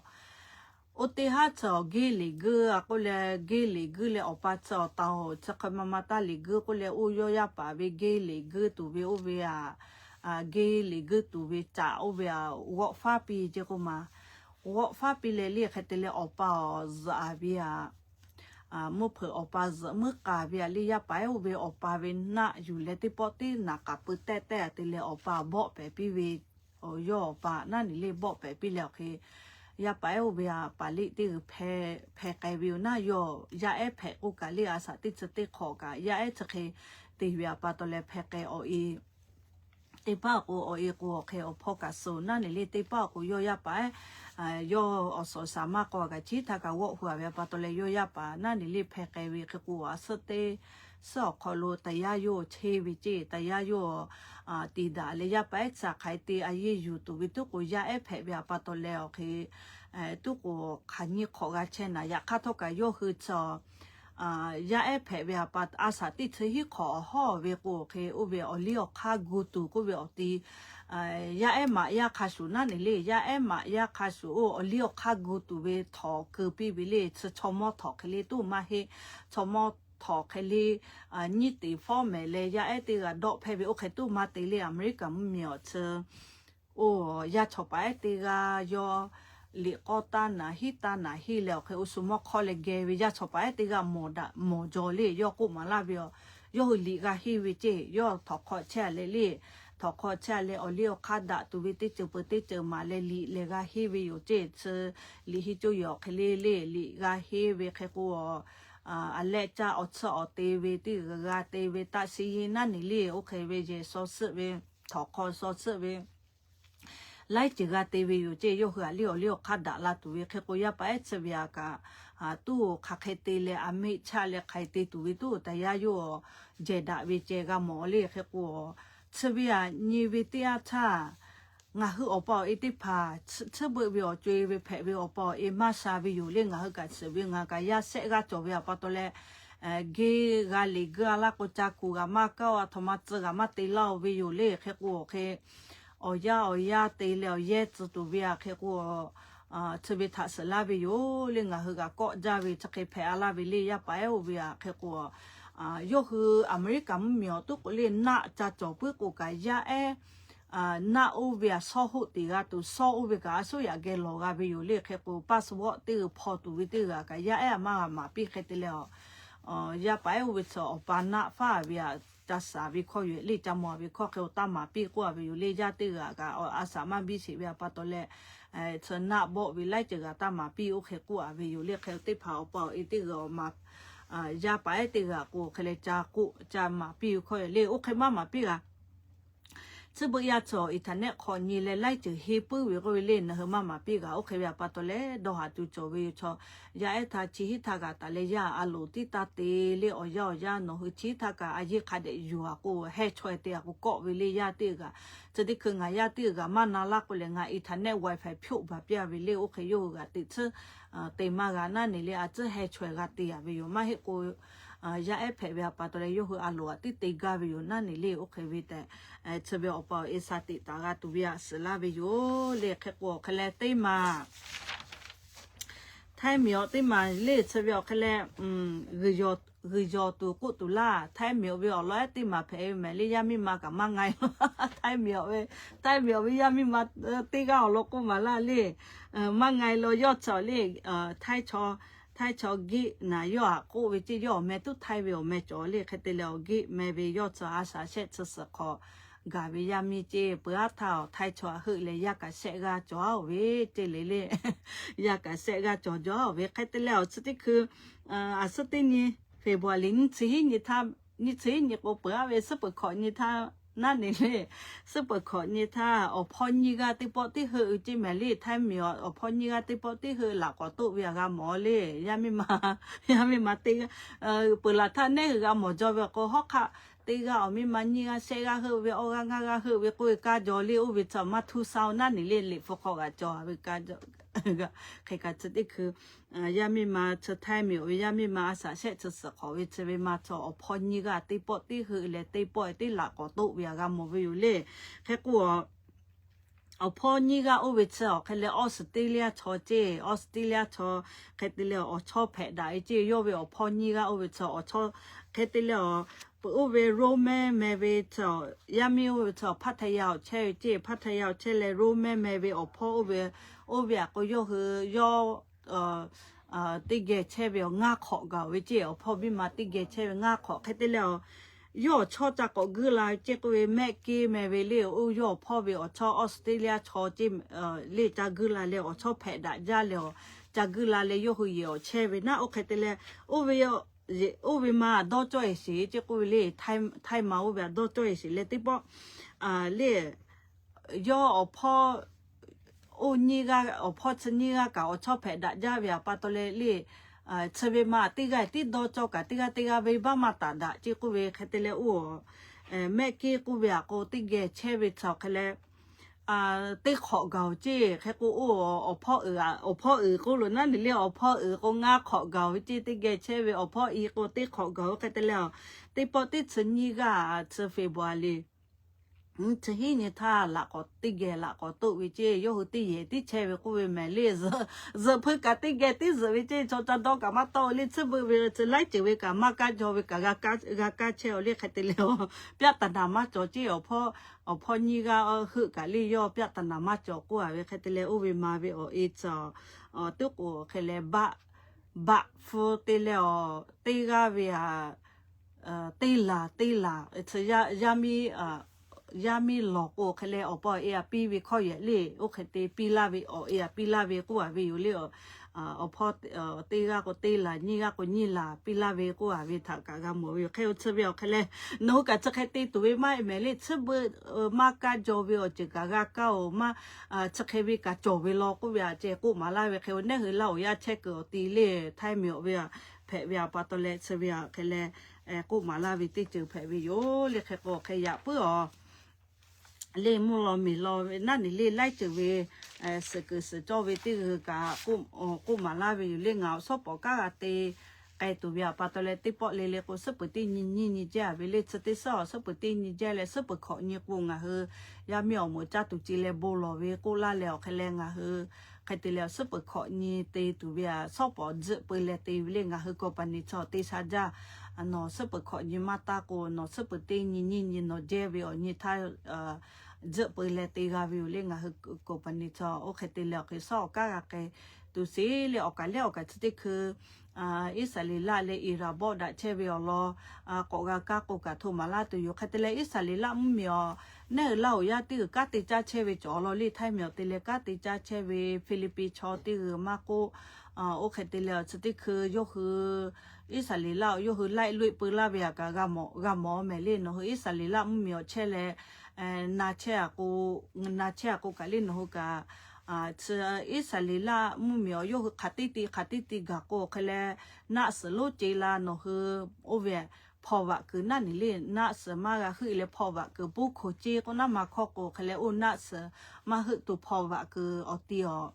oˇ teˇ haˉ chi awˬ geˇ liꞈ guiˇ a k'oˆ leh, geˇ liꞈ guiˇ leh awˬ pa chi awˬ taˍ oˬ chi hk'e ma ma taˇ liꞈ guiˇ k'oˆ leh, oˇ yawˇ yaˇ paˍ ve geˇ liꞈ guiˇ tuˬ ve oˇ ve a, geˇ liꞈ guiˇ tuˬ ve caꞈ oˇ ve a, g'awˆ faˉ piˇ ceˇ k'oˆ ma. G'awˆ faˉ piˇ leh le hk'e te leh awˬ pa awˬ zuhꞈ a ve a, mvuhˇ hpeuꞈ awˬ pa zuhꞈ muiˉ k'a ve a le, yaˇ paˍ ehˉ oˇ ve awˬ pa ve naˆ yuˬ leh teˇ pawˆ teˇ naˍ k'aꞈ pui tehˇ tehˇ a te leh awˬ pa bawˆ pehˍ piˇ ve, yawˇ awˬ pa naˉ neˬ le bawˆ pehˍ piˇ leh awˬ hk'e, yaˇ paˍ ehˉ oˇ ve a paˍ liˆ teˇ g'uiˬ hpeh k'ai ve yoˬ naˉ, yawˇ yaˇ ehˉ hpehꞈ k'oˆ kaꞈ le a shaꞈ teˇ chi teˇ hk'awꞈ kaꞈ yaˇ ehˉ chi hk'e te ve a pa taw leh hpeh k'ai awˬ e teˇ paˉ awˬ k'o awˬ e k'o awˬ hk'e awˬ hpawˇ kaꞈ suh naˉ neˬ le teˇ paˉ awˬ k'o yawˇ yaˇ paˍ ehˉ, yawˇ awˬ suhˍ shaˍ maˇ k'aw kaꞈ chi htaˇ kaꞈ g'awˆ hu a ve a pa taw leh yawˇ yaˇ paˍ naˉ neˬ le hpeh k'ai ve hk'e k'o a suhˉ teˇ suhˉ awˬ hk'aw lo taˍ yaˇ yawˇ chehˇ ve ceˇ, taˍ yaˇ yawˇ tiˍ daꞈ leh yaˇ paˍ ehˉ chi hk'aˬ hk'e te a yeˇ yuˬ tuˬ ve tuˉ k'o yaˇ ehˉ hpehꞈ ve a pa taw leh awˬ hk'e tuˉ k'o hk'aˬ nyiˇ hk'awꞈ g'a chehˇ naˍ. Yaꞈ hk'aˇ htawˇ kaꞈ yawˇ hui chi yaˇ ehˉ hpehꞈ ve a pa a shaꞈ teˇ chi hiˉ hk'awꞈ awˬ hawˉ ve k'o awˬ hk'e oˇ ve awˬ liˇ awˬ hk'aˇ gu tuˬ k'oˆ ve awˬ ti, yaˇ ehˉ maꞈ yaˇ hk'a shuˍ naˉ neˬ le, yaˇ ehˉ maꞈ yaˇ hk'a shuˍ oˇ awˬ liˇ awˬ hk'aˇ gu tuˬ ve htawnˍ keu piˇ ve le, chi chaw mawˇ htawnˍ hk'e le tuˉ maˇ heˆ, chaw mawˇ htawnˍ hk'e le nyiˇ teˍ fawˉ mehˍ leh yaˇ ehˉ teˇ g'aˇ dawˆ hpehˇ ve oˇ hk'e tuˉ maˇ te le. Aˍmeˍriˆkaˍ mvuhˇmiˬ awˬ chi oˇ yaˇ chaw paˍ ehˉ teˇ g'aˇ yawˇ liꞈ k'awˇ taˇ naˍ hiˉ taˇ naˍ hiˉ leh awˬ hk'e oˇ shu mawˇ hk'awˇ leh geh ve yaˇ chaw paˍ ehˉ teˇ g'aˇ mawˬ daꞈ mawˬ jaw le, yawˇ k'oˆ maˍ laˇ ve a, yawˇ hui liꞈ g'a henˇ ve ceˇ, yawˇ htawnˍ hk'aw chehˇ a leh le, htawnˍ hk'aw chehˇ a leh awˬ liˇ awˬ hk'aˇ daꞈ tuˬ ve teˇ ceuˬ peuˬ teˇ ceuˬ maˍ leh liꞈ lehˬ g'a henˇ ve yoˬ ceˇ. Chi liꞈ henˇ coˇ yehˬ awˬ hk'e le le liꞈ g'a henˇ ve hk'e k'o a, a lehˆ caˇ awˬ tsuhˇ awˬ te ve teˇ g'aˇ g'a te ve taˇ shiˍ yeˇ naˉ neˬ le, oˇ hk'e ve yehˬ shaw suhˆ ve, htawnˍ hk'aw shaw suhˆ ve laiˉ ceuˬ g'a te ve yoˬ ceˇ. Yawˇ hui a liˇ awˬ liˇ awˬ hk'aˇ daꞈ la tuˬ ve hk'e k'o yaˇ paˍ ehˉ chi ve a kaꞈ tuˉ hk'aˬ hk'e te leh a meˆ chaˇ leh hk'aˬ hk'e te tuˬ ve tuˉ taˍ yaˇ yawˇ jehˬ daꞈ ve ceh g'a mawˬ le hk'e k'o, chi ve a nyi ve teˇ yanˇ htaˇ ngaˬ hui awˬ pa awˬ e teˇ hpaˍ tsuhˇ beuꞈ ve awˬ co e ve hpehꞈ ve awˬ pa awˬ e maˇ sha ve yoˬ le. Ngaˬ hui kaꞈ shiˍ ve ngaˬ kaꞈ yaˇ shehˆ g'aˇ cawˬ ve a pa taw leh, geˇ g'a liꞈ guˇ a laˇ k'o ca kuˬ g'a maˇ kaˇ a htaꞈ ma tcuh g'a maˇ te laˇ-oˬ ve yoˬ le hk'e k'o awˬ hk'e awˬ yaˇ awˬ yaˇ te leh awˬ yehˇ tcuh tuˬ ve a hk'e k'o, chi ve htaꞈ shiˍ laˇ ve yoˬ le. Ngaˬ hui g'a kawˆ jaˇ ve chi hk'e hpehꞈ a laˇ ve le. Yaˇ paˍ ehˉ oˇ ve a hk'e k'o, yawˇ hui Aˍmeˍriˆkaˍ mvuhˇmiˬ awˬ tuˉ k'o le naˆ ca cawˬ puiˉ k'o kaꞈ yaˇ ehˉ naˆ oˇ ve a shawˉ hoˆ teꞈ g'a tuˬ, shawˉ oˇ ve kaꞈ a shuˉ yaꞈ geh lawˬ g'a ve yoˬ le hk'e k'o, passport teˇ g'uiˬ hpaw tuˬ ve teˇ g'aˇ kaꞈ yaˇ ehˉ a maˇ g'a maˍ piˇ hk'e te leh a, yaˇ paˍ ehˉ oˇ ve chi awˬ pa naˆ faˉ ve a ca shaˍ ve hkawˇ yoˬ le. Ca mawˬ ve hkawˇ hk'e awˬ taˇ maˍ piˇ k'oˆ a ve yoˬ le. Yaˇ teˇ g'aˇ kaꞈ a shaˍ maˇ biˇ sheˍ ve a pa taw leh tcuh naˆ bawˆ ve laiˉ ceuˬ g'aꞈ taˇ maˍ piˇ oˇ hk'e k'oˆ a ve yoˬ le. Hk'e teˇ hpaˍ awˬ pa awˬ e teˇ g'aˇ awˬ ma yaˇ paˍ ehˉ teˇ g'aˇ k'o hk'e leh ca k'oˆ ca maˍ piˇ ve hkawˇ yoˬ le. Oˇ hk'e maˇ maˍ piˇ g'a. Tcuhˉ beuꞈ yaˇ tcuh awˬ internet hk'awꞈ nyi leh laiˉ ceuˬ henˇ puiˉ ve k'oˆ ve le, nawˬ hui maˇ maˍ piˇ g'a. Oˇ hk'e ve awˬ pa taw leh dawˇ haˍ tuˬ cawˬ ve yoˬ. Chaw yaˇ ehˉ htaˇ chi hiˉ htaˇ g'aꞈ taˍ leh yaˇ a loˍ tiˉ taˇ te le. Awˬ yanˇ awˬ yanˇ nawˬ hui chi hiˉ htaˇ kaꞈ a yeˇ hk'a dehꞈ yuˬ a k'o, heh chaweh te a k'o kawˆ ve le. Yaˇ teˇ g'aˇ tcuh teˇ hkui ngaˬ yaˇ teˇ g'aˇ maˇ na laˇ k'oˆ leh ngaˬ internet wifi hpyoˆ baˬ piˇ a ve le. Oˇ hk'e yawˇ hui g'aꞈ teꞈ tcuhˉ te maˇ g'a naˉ ne le, a tcuhˉ heh chaweh g'a te a ve yoˬ. Maˇ heˆ k'o yaˇ ehˉ hpehꞈ ve awˬ pa taw leh yawˇ hui a loˍ a tiˉ te gaˇ ve yoˬ naˉ ne le. Oˇ hk'e ve tehꞈ chi ve awˬ pa awˬ e sha teꞈ taˍ g'a tuˬ ve a suhˍ laˇ ve yoˬ le. Hk'e k'o awˬ hk'e leh teˇ maˬ Htaiˇ miˬ awˬ teˇ maˬ le chi ve awˬ hk'e leh g'uiˬ yawˬ tuˬ k'oˆ tuˬ laˇ. Htaiˇ miˬ awˬ ve awˬ lawn ehˉ teˇ maˬ hpehꞈ ve mehˍ le. Yaˇ miˇ ma kaꞈ maˇ nga e law. Htaiˇ miˬ awˬ ve, Htaiˇ miˬ awˬ ve yaˇ miˇ ma teˇ g'aˇ awˬ lawn k'oˆ maˍ laˇ le. Maˇ nga e law yawˇ tcuh le. Htaiˇ chaw, Htaiˇ chaw geˆ naˍ yawˇ aꞈ k'oˆ ve ceˇ, yawˇ awˬ meh tuˉ Htaiˇ ve awˬ meh cawˬ le. Hk'e te leh awˬ geˆ meh ve yawˇ tcuh a shaꞈ shehˆ tcuh suhˍ hk'awꞈ gaˬ ve yaˇ miˇ ceˇ. Peuˬ aˉ htaˇ awˬ Htaiˇ chaw aꞈ heuˆ leh yaˇ kaꞈ shehˆ g'aˇ cawˬ a oˬ ve ceˇ le le. Yaˇ kaꞈ shehˆ g'aˇ cawˬ jaw a oˬ ve. Hk'e te leh awˬ chi teˇ hkui a suhˉ teˇ nyi February nyiˇ chi hiˉ nyi htaˇ, nyiˇ chi hiˉ nyi k'o peuˬ aˉ ve suhˉ peuˬ hkawꞈ nyi htaˇ naˉ ne le. Suhˉ peuˬ hkawꞈ nyi htaˇ awˬ hpawˇ nyiˇ g'aˇ teˇ pawˆ tiˉ heuˆ ve ceˇ mehˍ le. Htaiˇ miˬ awˬ hpawˇ nyiˇ g'aˇ teˇ pawˆ tiˉ heuˆ laꞈ k'awꞈ toˆ ve a g'a mawˬ le. Yaˇ miˇ ma, yaˇ miˇ ma teˇ g'aˇ peuˬ laˬ htaˇ neˉ hui g'a mawˬ jaw ve awˬ k'o, hawˉ hk'aˆ teˇ g'aˇ awˬ miˇ ma nyiˇ g'aˇ shehˆ g'aˇ heuˆ ve, awˇ g'aˇ ngaˇ g'aˇ heuˆ ve k'oˆ ve kaˇ jaw le. Oˇ ve tcuh maˇ htuˇ saˇ naˉ ne le. Liꞈ hpu hk'aw g'aꞈ cawˬ ve kaˇ jaw. Hk'e kaꞈ chi teˇ hkui yaˇ miˇ ma chi Htaiˇ miˬ awˬ ve yaˇ miˇ ma a shaꞈ shehˆ chi suhˍ hk'awꞈ ve chi ve ma chaw awˬ hpawˇ nyiˇ g'aˇ teˇ pawˆ tiˉ heuˆ leh teˇ pawˆ tiˉ laꞈ k'awꞈ toˆ ve a g'a mawˬ ve yoˬ le. Hk'e k'o awˬ hpawˇ nyiˇ g'aˇ oˇ ve chi awˬ hk'e leh Australia chaw ceˇ. Australia chaw hk'e te leh awˬ chawˇ hpehꞈ daꞈ ve ceˇ. Yawˇ ve awˬ hpawˇ nyiˇ g'aˇ oˇ ve chi awˬ chawˇ hk'e te leh awˬ peuˬ oˇ ve Roman meh ve chi yaˇ miˇ oˇ ve chi Pattaya awˬ chehˇ ve ceˇ. Pattaya awˬ chehˇ leh Roman meh ve awˬ hpawˇ oˇ ve, oˇ ve aꞈ k'o yawˇ hui yawˇ teˇ geh chehˇ ve awˬ ngaˇ hk'awꞈ gaˬ ve ceˇ. Awˬ hpawˇ miˇ ma teˇ geh chehˇ ve ngaˇ hk'awꞈ hk'e te leh awˬ yawˇ awˬ chawˇ ca k'awꞈ guiˇ la ve ceˇ k'oˆ ve mehˆ keˇ meh ve le. Oˇ yawˇ awˬ hpawˇ ve awˬ chawˇ Australia chaw ceˇ le ca guiˇ la leh awˬ chawˇ hpehꞈ daꞈ jaˇ leh awˬ ca guiˇ la leh yawˇ hui yehˬ awˬ chehˇ ve naˉ. Oˇ hk'e te leh oˇ ve, oˇ ve ma dawˇ cawˇ e sheˍ ceˇ k'oˆ ve le. Htaiˇ ma oˇ ve a dawˇ cawˇ e sheˍ leh teˇ pawˆ le yawˇ awˬ hpawˇ oˇ nyiˇ g'aˇ, awˬ hpawˇ chi nyiˇ g'aˇ kaꞈ awˬ chawˇ hpehꞈ daꞈ jaˇ ve awˬ pa taw leh le, chi ve ma teˇ g'aˇ tiˉ dawˇ cawˇ kaꞈ teˇ g'aˇ teˇ g'aˇ venˇbaˆ maˇ taˍ daꞈ ceˇ k'oˆ ve. Hk'e te leh oˇ mehˆ keˇ k'oˆ ve aꞈ k'o teˇ geh chehˇ ve chi awˬ hk'e leh teˇ hk'awꞈ gaˬ oˬ ceˇ. Hk'e k'o oˇ awˬ hpawˇ uiˍ, awˬ hpawˇ uiˍ k'oˆ lo naˉ ne le. Awˬ hpawˇ uiˍ k'o ngaˇ hk'awꞈ gaˬ oˬ ceˇ. Teˇ geh chehˇ ve awˬ hpawˇ i k'o teˇ hk'awꞈ gaˬ oˬ. Hk'e te leh teˇ pawˆ teˇ chi nyiˇ g'aˇ chi February chi hiˉ nyi htaˇ laꞈ k'awꞈ teˇ geh laꞈ k'awꞈ toˆ ve ceˇ. Yawˇ hui teˇ yehˬ tiˉ chehˇ ve k'oˆ ve mehˍ le. Zuhꞈ hpui kaꞈ teˇ geh tiˉ zuhꞈ ve ceˇ. Chaw ca dawˇ kaꞈ maˇ tawˆ le. Tsuhˇ beuꞈ ve chi laiˉ ceuˬ ve kaꞈ maˇ kaˇ jaw ve kaꞈ g'a kaˇ chehˇ oˬ le. Hk'e te leh pyaˆ taˍ naˍ maˇ cawˬ ceˇ. Awˬ hpawˇ, awˬ hpawˇ nyiˇ g'aˇ heuˆ kaꞈ le yawˇ pyaˆ taˍ naˍ maˇ cawˬ k'oˆ a ve. Hk'e te leh oˇ ve ma ve awˬ e tcuh tuˉ k'o hk'e leh baˆ, baˆ hpu te leh awˬ teˇ g'aˇ ve a teˇ laˬ teˇ laˬ yaˇ miˇ lawˬ k'o hk'e leh awˬ pa awˬ e a piˇ ve hkawˇ yehˬ le. Oˇ hk'e te piˇ laˇ ve awˬ e a piˇ laˇ ve k'oˆ a ve yoˬ le. Awˬ hpawˇ teˇ g'aˇ k'o teˇ laˬ, nyiˇ g'aˇ k'o nyiˇ laˬ piˇ laˇ ve k'oˆ a ve htaꞈ kaꞈ g'a mawˬ ve yoˬ. Hk'e chi ve awˬ hk'e leh nawˬ hui kaꞈ chi hk'e te tuˬ ve maˇ heˆ mehˍ le. Tsuhˇ beuꞈ maˇ kaˇ jaw ve awˬ ceuˬ kaꞈ g'a kaˇ oˬ. Maˇ chi hk'e ve kaꞈ cawˬ ve law k'oˆ ve a ceh k'oˆ maˍ laˇ ve hk'e, nawˬ hui Laˇ huˍ yaˇ chehˇ kuiˬ awˬ ti le Htaiˇ miˬ awˬ ve hpehꞈ ve awˬ pa taw leh chi ve a hk'e leh k'oˆ maˍ laˇ ve teˇ ceuˬ hpehꞈ ve yoˬ le. Hk'e k'o hk'e yaꞈ puiˉ awˬ le mvuhˇ law miˬ law ve naˉ ne le laiˉ ceuˬ ve suhˍ kuiˬ suhˍ cawˇ ve teˇ g'uiˬ kaꞈ k'oˆ maˍ laˇ ve yoˬ le. Ngaˬ awˬ shawˉ pawˍ kaˉ g'a te k'ai tuˬ ve awˬ pa taw leh teˇ pawˆ le le k'o suhˉ peuˬ teˇ nyi nyiˇ nyi jehˇ a ve le. Chi teˇ suhˉ awˬ suhˉ peuˬ teˇ nyi jehˇ leh suhˉ peuˬ hkawꞈ nyi k'o ngaˬ hui yaˇ miˇ awˬ moˍ caˇ tuˬ ci leh bon lawˬ ve k'oˆ laˇ leh awˬ hk'e leh ngaˬ hui hk'e te leh awˬ suhˉ peuˬ hkawꞈ nyi te tuˬ ve a shawˉ pawˍ tzuhˆ peu leh te ve le. Ngaˬ hui company chaw te sha jaˇ. Nawˬ suhˉ peuˬ hkawꞈ nyi maˇ taˇ k'o nawˬ suhˉ peuˬ teˇ nyi nyiˇ nyi nawˬ jehˇ ve awˬ nyi htaˇ tzuhˆ peu leh te g'a ve yoˬ le. Ngaˬ hui company chaw oˇ hk'e te leh awˬ hk'e shawˉ awˬ kaˉ g'a k'ai tuˬ sheˍ le. Awˬ kaˬ lehˬ awˬ kaˬ chi teˇ hkui Iˉsaˍreˍlaˆ leh Iran bawˆ daꞈ chehˇ ve awˬ lawn k'awꞈ g'a kaˇ k'o kaꞈ hto maˍ laˇ tuˬ yoˬ. Hk'e te leh Iˉsaˍreˍlaˆ mvuhˇmiˬ awˬ neˉ uiˍ laˇ oˬ yaˇ teˇ g'uiˬ kanˉ te caˇ chehˇ ve cawˬ awˬ lawn le, htaiˇ miˬ awˬ te leh kanˉ te caˇ chehˇ ve Philippines chaw teˇ g'uiˬ maˇ k'oˆ, oˇ hk'e te leh awˬ chi teˇ hkui yawˇ hui Iˉsaˍreˍlaˆ yawˇ hui laiˆ loˆ peu laˇ ve aꞈ kaꞈ g'a mawˬ mehˍ le. Nawˬ hui Iˉsaˍreˍlaˆ mvuhˇmiˬ awˬ chehˇ leh na chehˇ a k'o, na chehˇ a k'o kaꞈ le nawˬ hui kaꞈ chi Iˉsaˍreˍlaˆ mvuhˇmiˬ awˬ yawˇ hui hk'aˬ teˇ ti hk'aˬ teˇ ti gaˬ k'o hk'e leh naˆ suhˍ lonˉ ce la nawˬ hui oˇ ve hpaw vaꞈ kuiˬ naˆ nyi le. Naˆ suhˍ maˇ g'a heuˆ leh hpaw vaꞈ kuiˬ puˇ hkoˍ ce k'o naˉ ma hkawˇ k'o hk'e leh oˇ naˆ suhˍ maˇ heuˆ tuˬ hpaw vaꞈ kuiˬ awˬ ti awˬ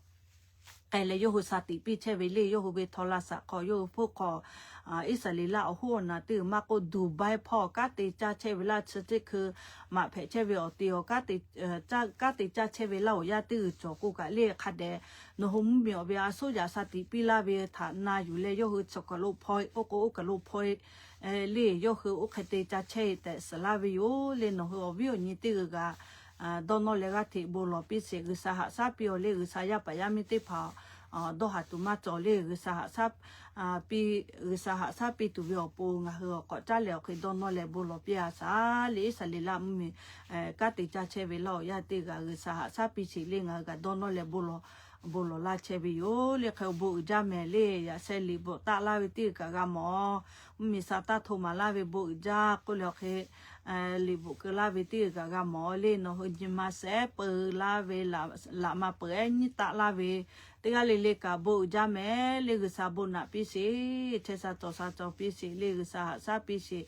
k'ai leh yawˇ hui sha tiꞈ piˇ chehˇ ve le. Yawˇ hui ve htaw la shaꞈ hk'aw yawˇ hui hpfuhˇ hk'aw Iˉsaˍreˍlaˆ awˬ hoˉ awˬ naˬ teˇ g'uiˬ maˇ k'oˆ Dubai hpawˇ kanˉ te caˇ chehˇ ve laˇ chi teˇ hkui maꞈ hpehꞈ chehˇ ve awˬ ti awˬ kanˉ te caˇ chehˇ ve laˇ oˬ yaˇ teˇ g'uiˬ cawˬ k'o kaꞈ le hk'a dehꞈ nawˬ hui mvuhˇmiˬ awˬ ve a soˉ yaꞈ sha tiꞈ piˇ laˇ ve htaꞈ na yuˬ leh yawˇ hui chi kaˬ lo hpaw-e k'oˆ k'o oˇ kaˬ lo hpaw-e le. Yawˇ hui oˇ hk'e te caˇ chehˇ-e tehꞈ suhˍ laˇ ve yoˬ le. Nawˬ hui awˬ viˉ awˬ nyi teˇ g'uiˬ kaꞈ dawˇ nawˇ leh g'aˇ hteꞈ bon lawˬ piˇ sheˍ. G'uiˬsha haꞈ shaˉ piˇ-oˬ le. G'uiˬsha yaˇ paˍ yaˇ miˇ teˇ hpaˍ dawˇ haˍ tuˬ maˇ cawˬ le. G'uiˬsha haꞈ shaˉ piˇ, G'uiˬsha haꞈ shaˉ piˇ tuˬ ve awˬ pon ngaˬ hui awˬ k'awꞈ caˉ leh awˬ hk'e dawˇ nawˇ leh bon lawˬ piˇ a shaˍ le. Iˉsaˍreˍlaˆ mvuhˇmiˬ kanˉ te caˇ chehˇ ve laˇ oˬ yaˇ teˇ g'uiˬ kaꞈ G'uiˬsha haꞈ shaˉ piˇ sheˍ le. Ngaˬ hui kaꞈ dawˇ nawˇ leh bon lawˬ, bon lawˬ laˇ chehˇ ve yoˬ le. Hk'e bon uiˍ jaˇ mehˍ le. Yaꞈ sheh liꞈ bvuhꞈ taˆ laˇ ve teˇ g'uiˬ kaꞈ g'a mawˬ. Mvuhˇmiˬ sha taˇ hto maˍ laˇ ve bon uiˍ jaˇ k'oˆ leh awˬ hk'e liꞈ bvuhꞈ keu laˇ ve teˇ g'uiˬ kaꞈ g'a mawˬ le. Nawˬ hui nyi ma shehˉ peu laˇ ve, laꞈ ma peuˬ ehˉ nyiˇ taˆ laˇ ve teˇ g'aˇ le le kaꞈ bon uiˍ jaˇ mehˍ le. G'uiˬsha bon naꞈ piˇ sheˍ. Chehˇ sha cawˬ sha cawˬ piˇ sheˍ le. G'uiˬsha haꞈ shaˉ piˇ sheˍ.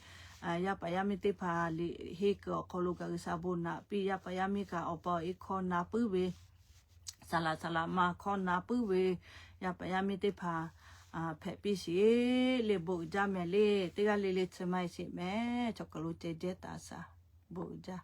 Yaˇ paˍ yaˇ miˇ teˇ hpaˍ liꞈ henˇ kuiˬ awˬ hk'aw lo kaꞈ G'uiˬsha bon naꞈ piˇ. Yaˇ paˍ yaˇ miˇ kaꞈ awˬ pa awˬ e hkawˇ na puiˉ ve, saˍ laꞈ saˍ laꞈ ma hkawˇ na puiˉ ve yaˇ paˍ yaˇ miˇ teˇ hpaˍ hpehꞈ piˇ sheˍ le. Bon uiˍ jaˇ mehˍ le. Teˇ g'aˇ le le chi ma e sheˍ mehˍ. Chaw kaˬ lo ceh jehˇ taˍ shaˍ. Bon uiˍ jaˇ.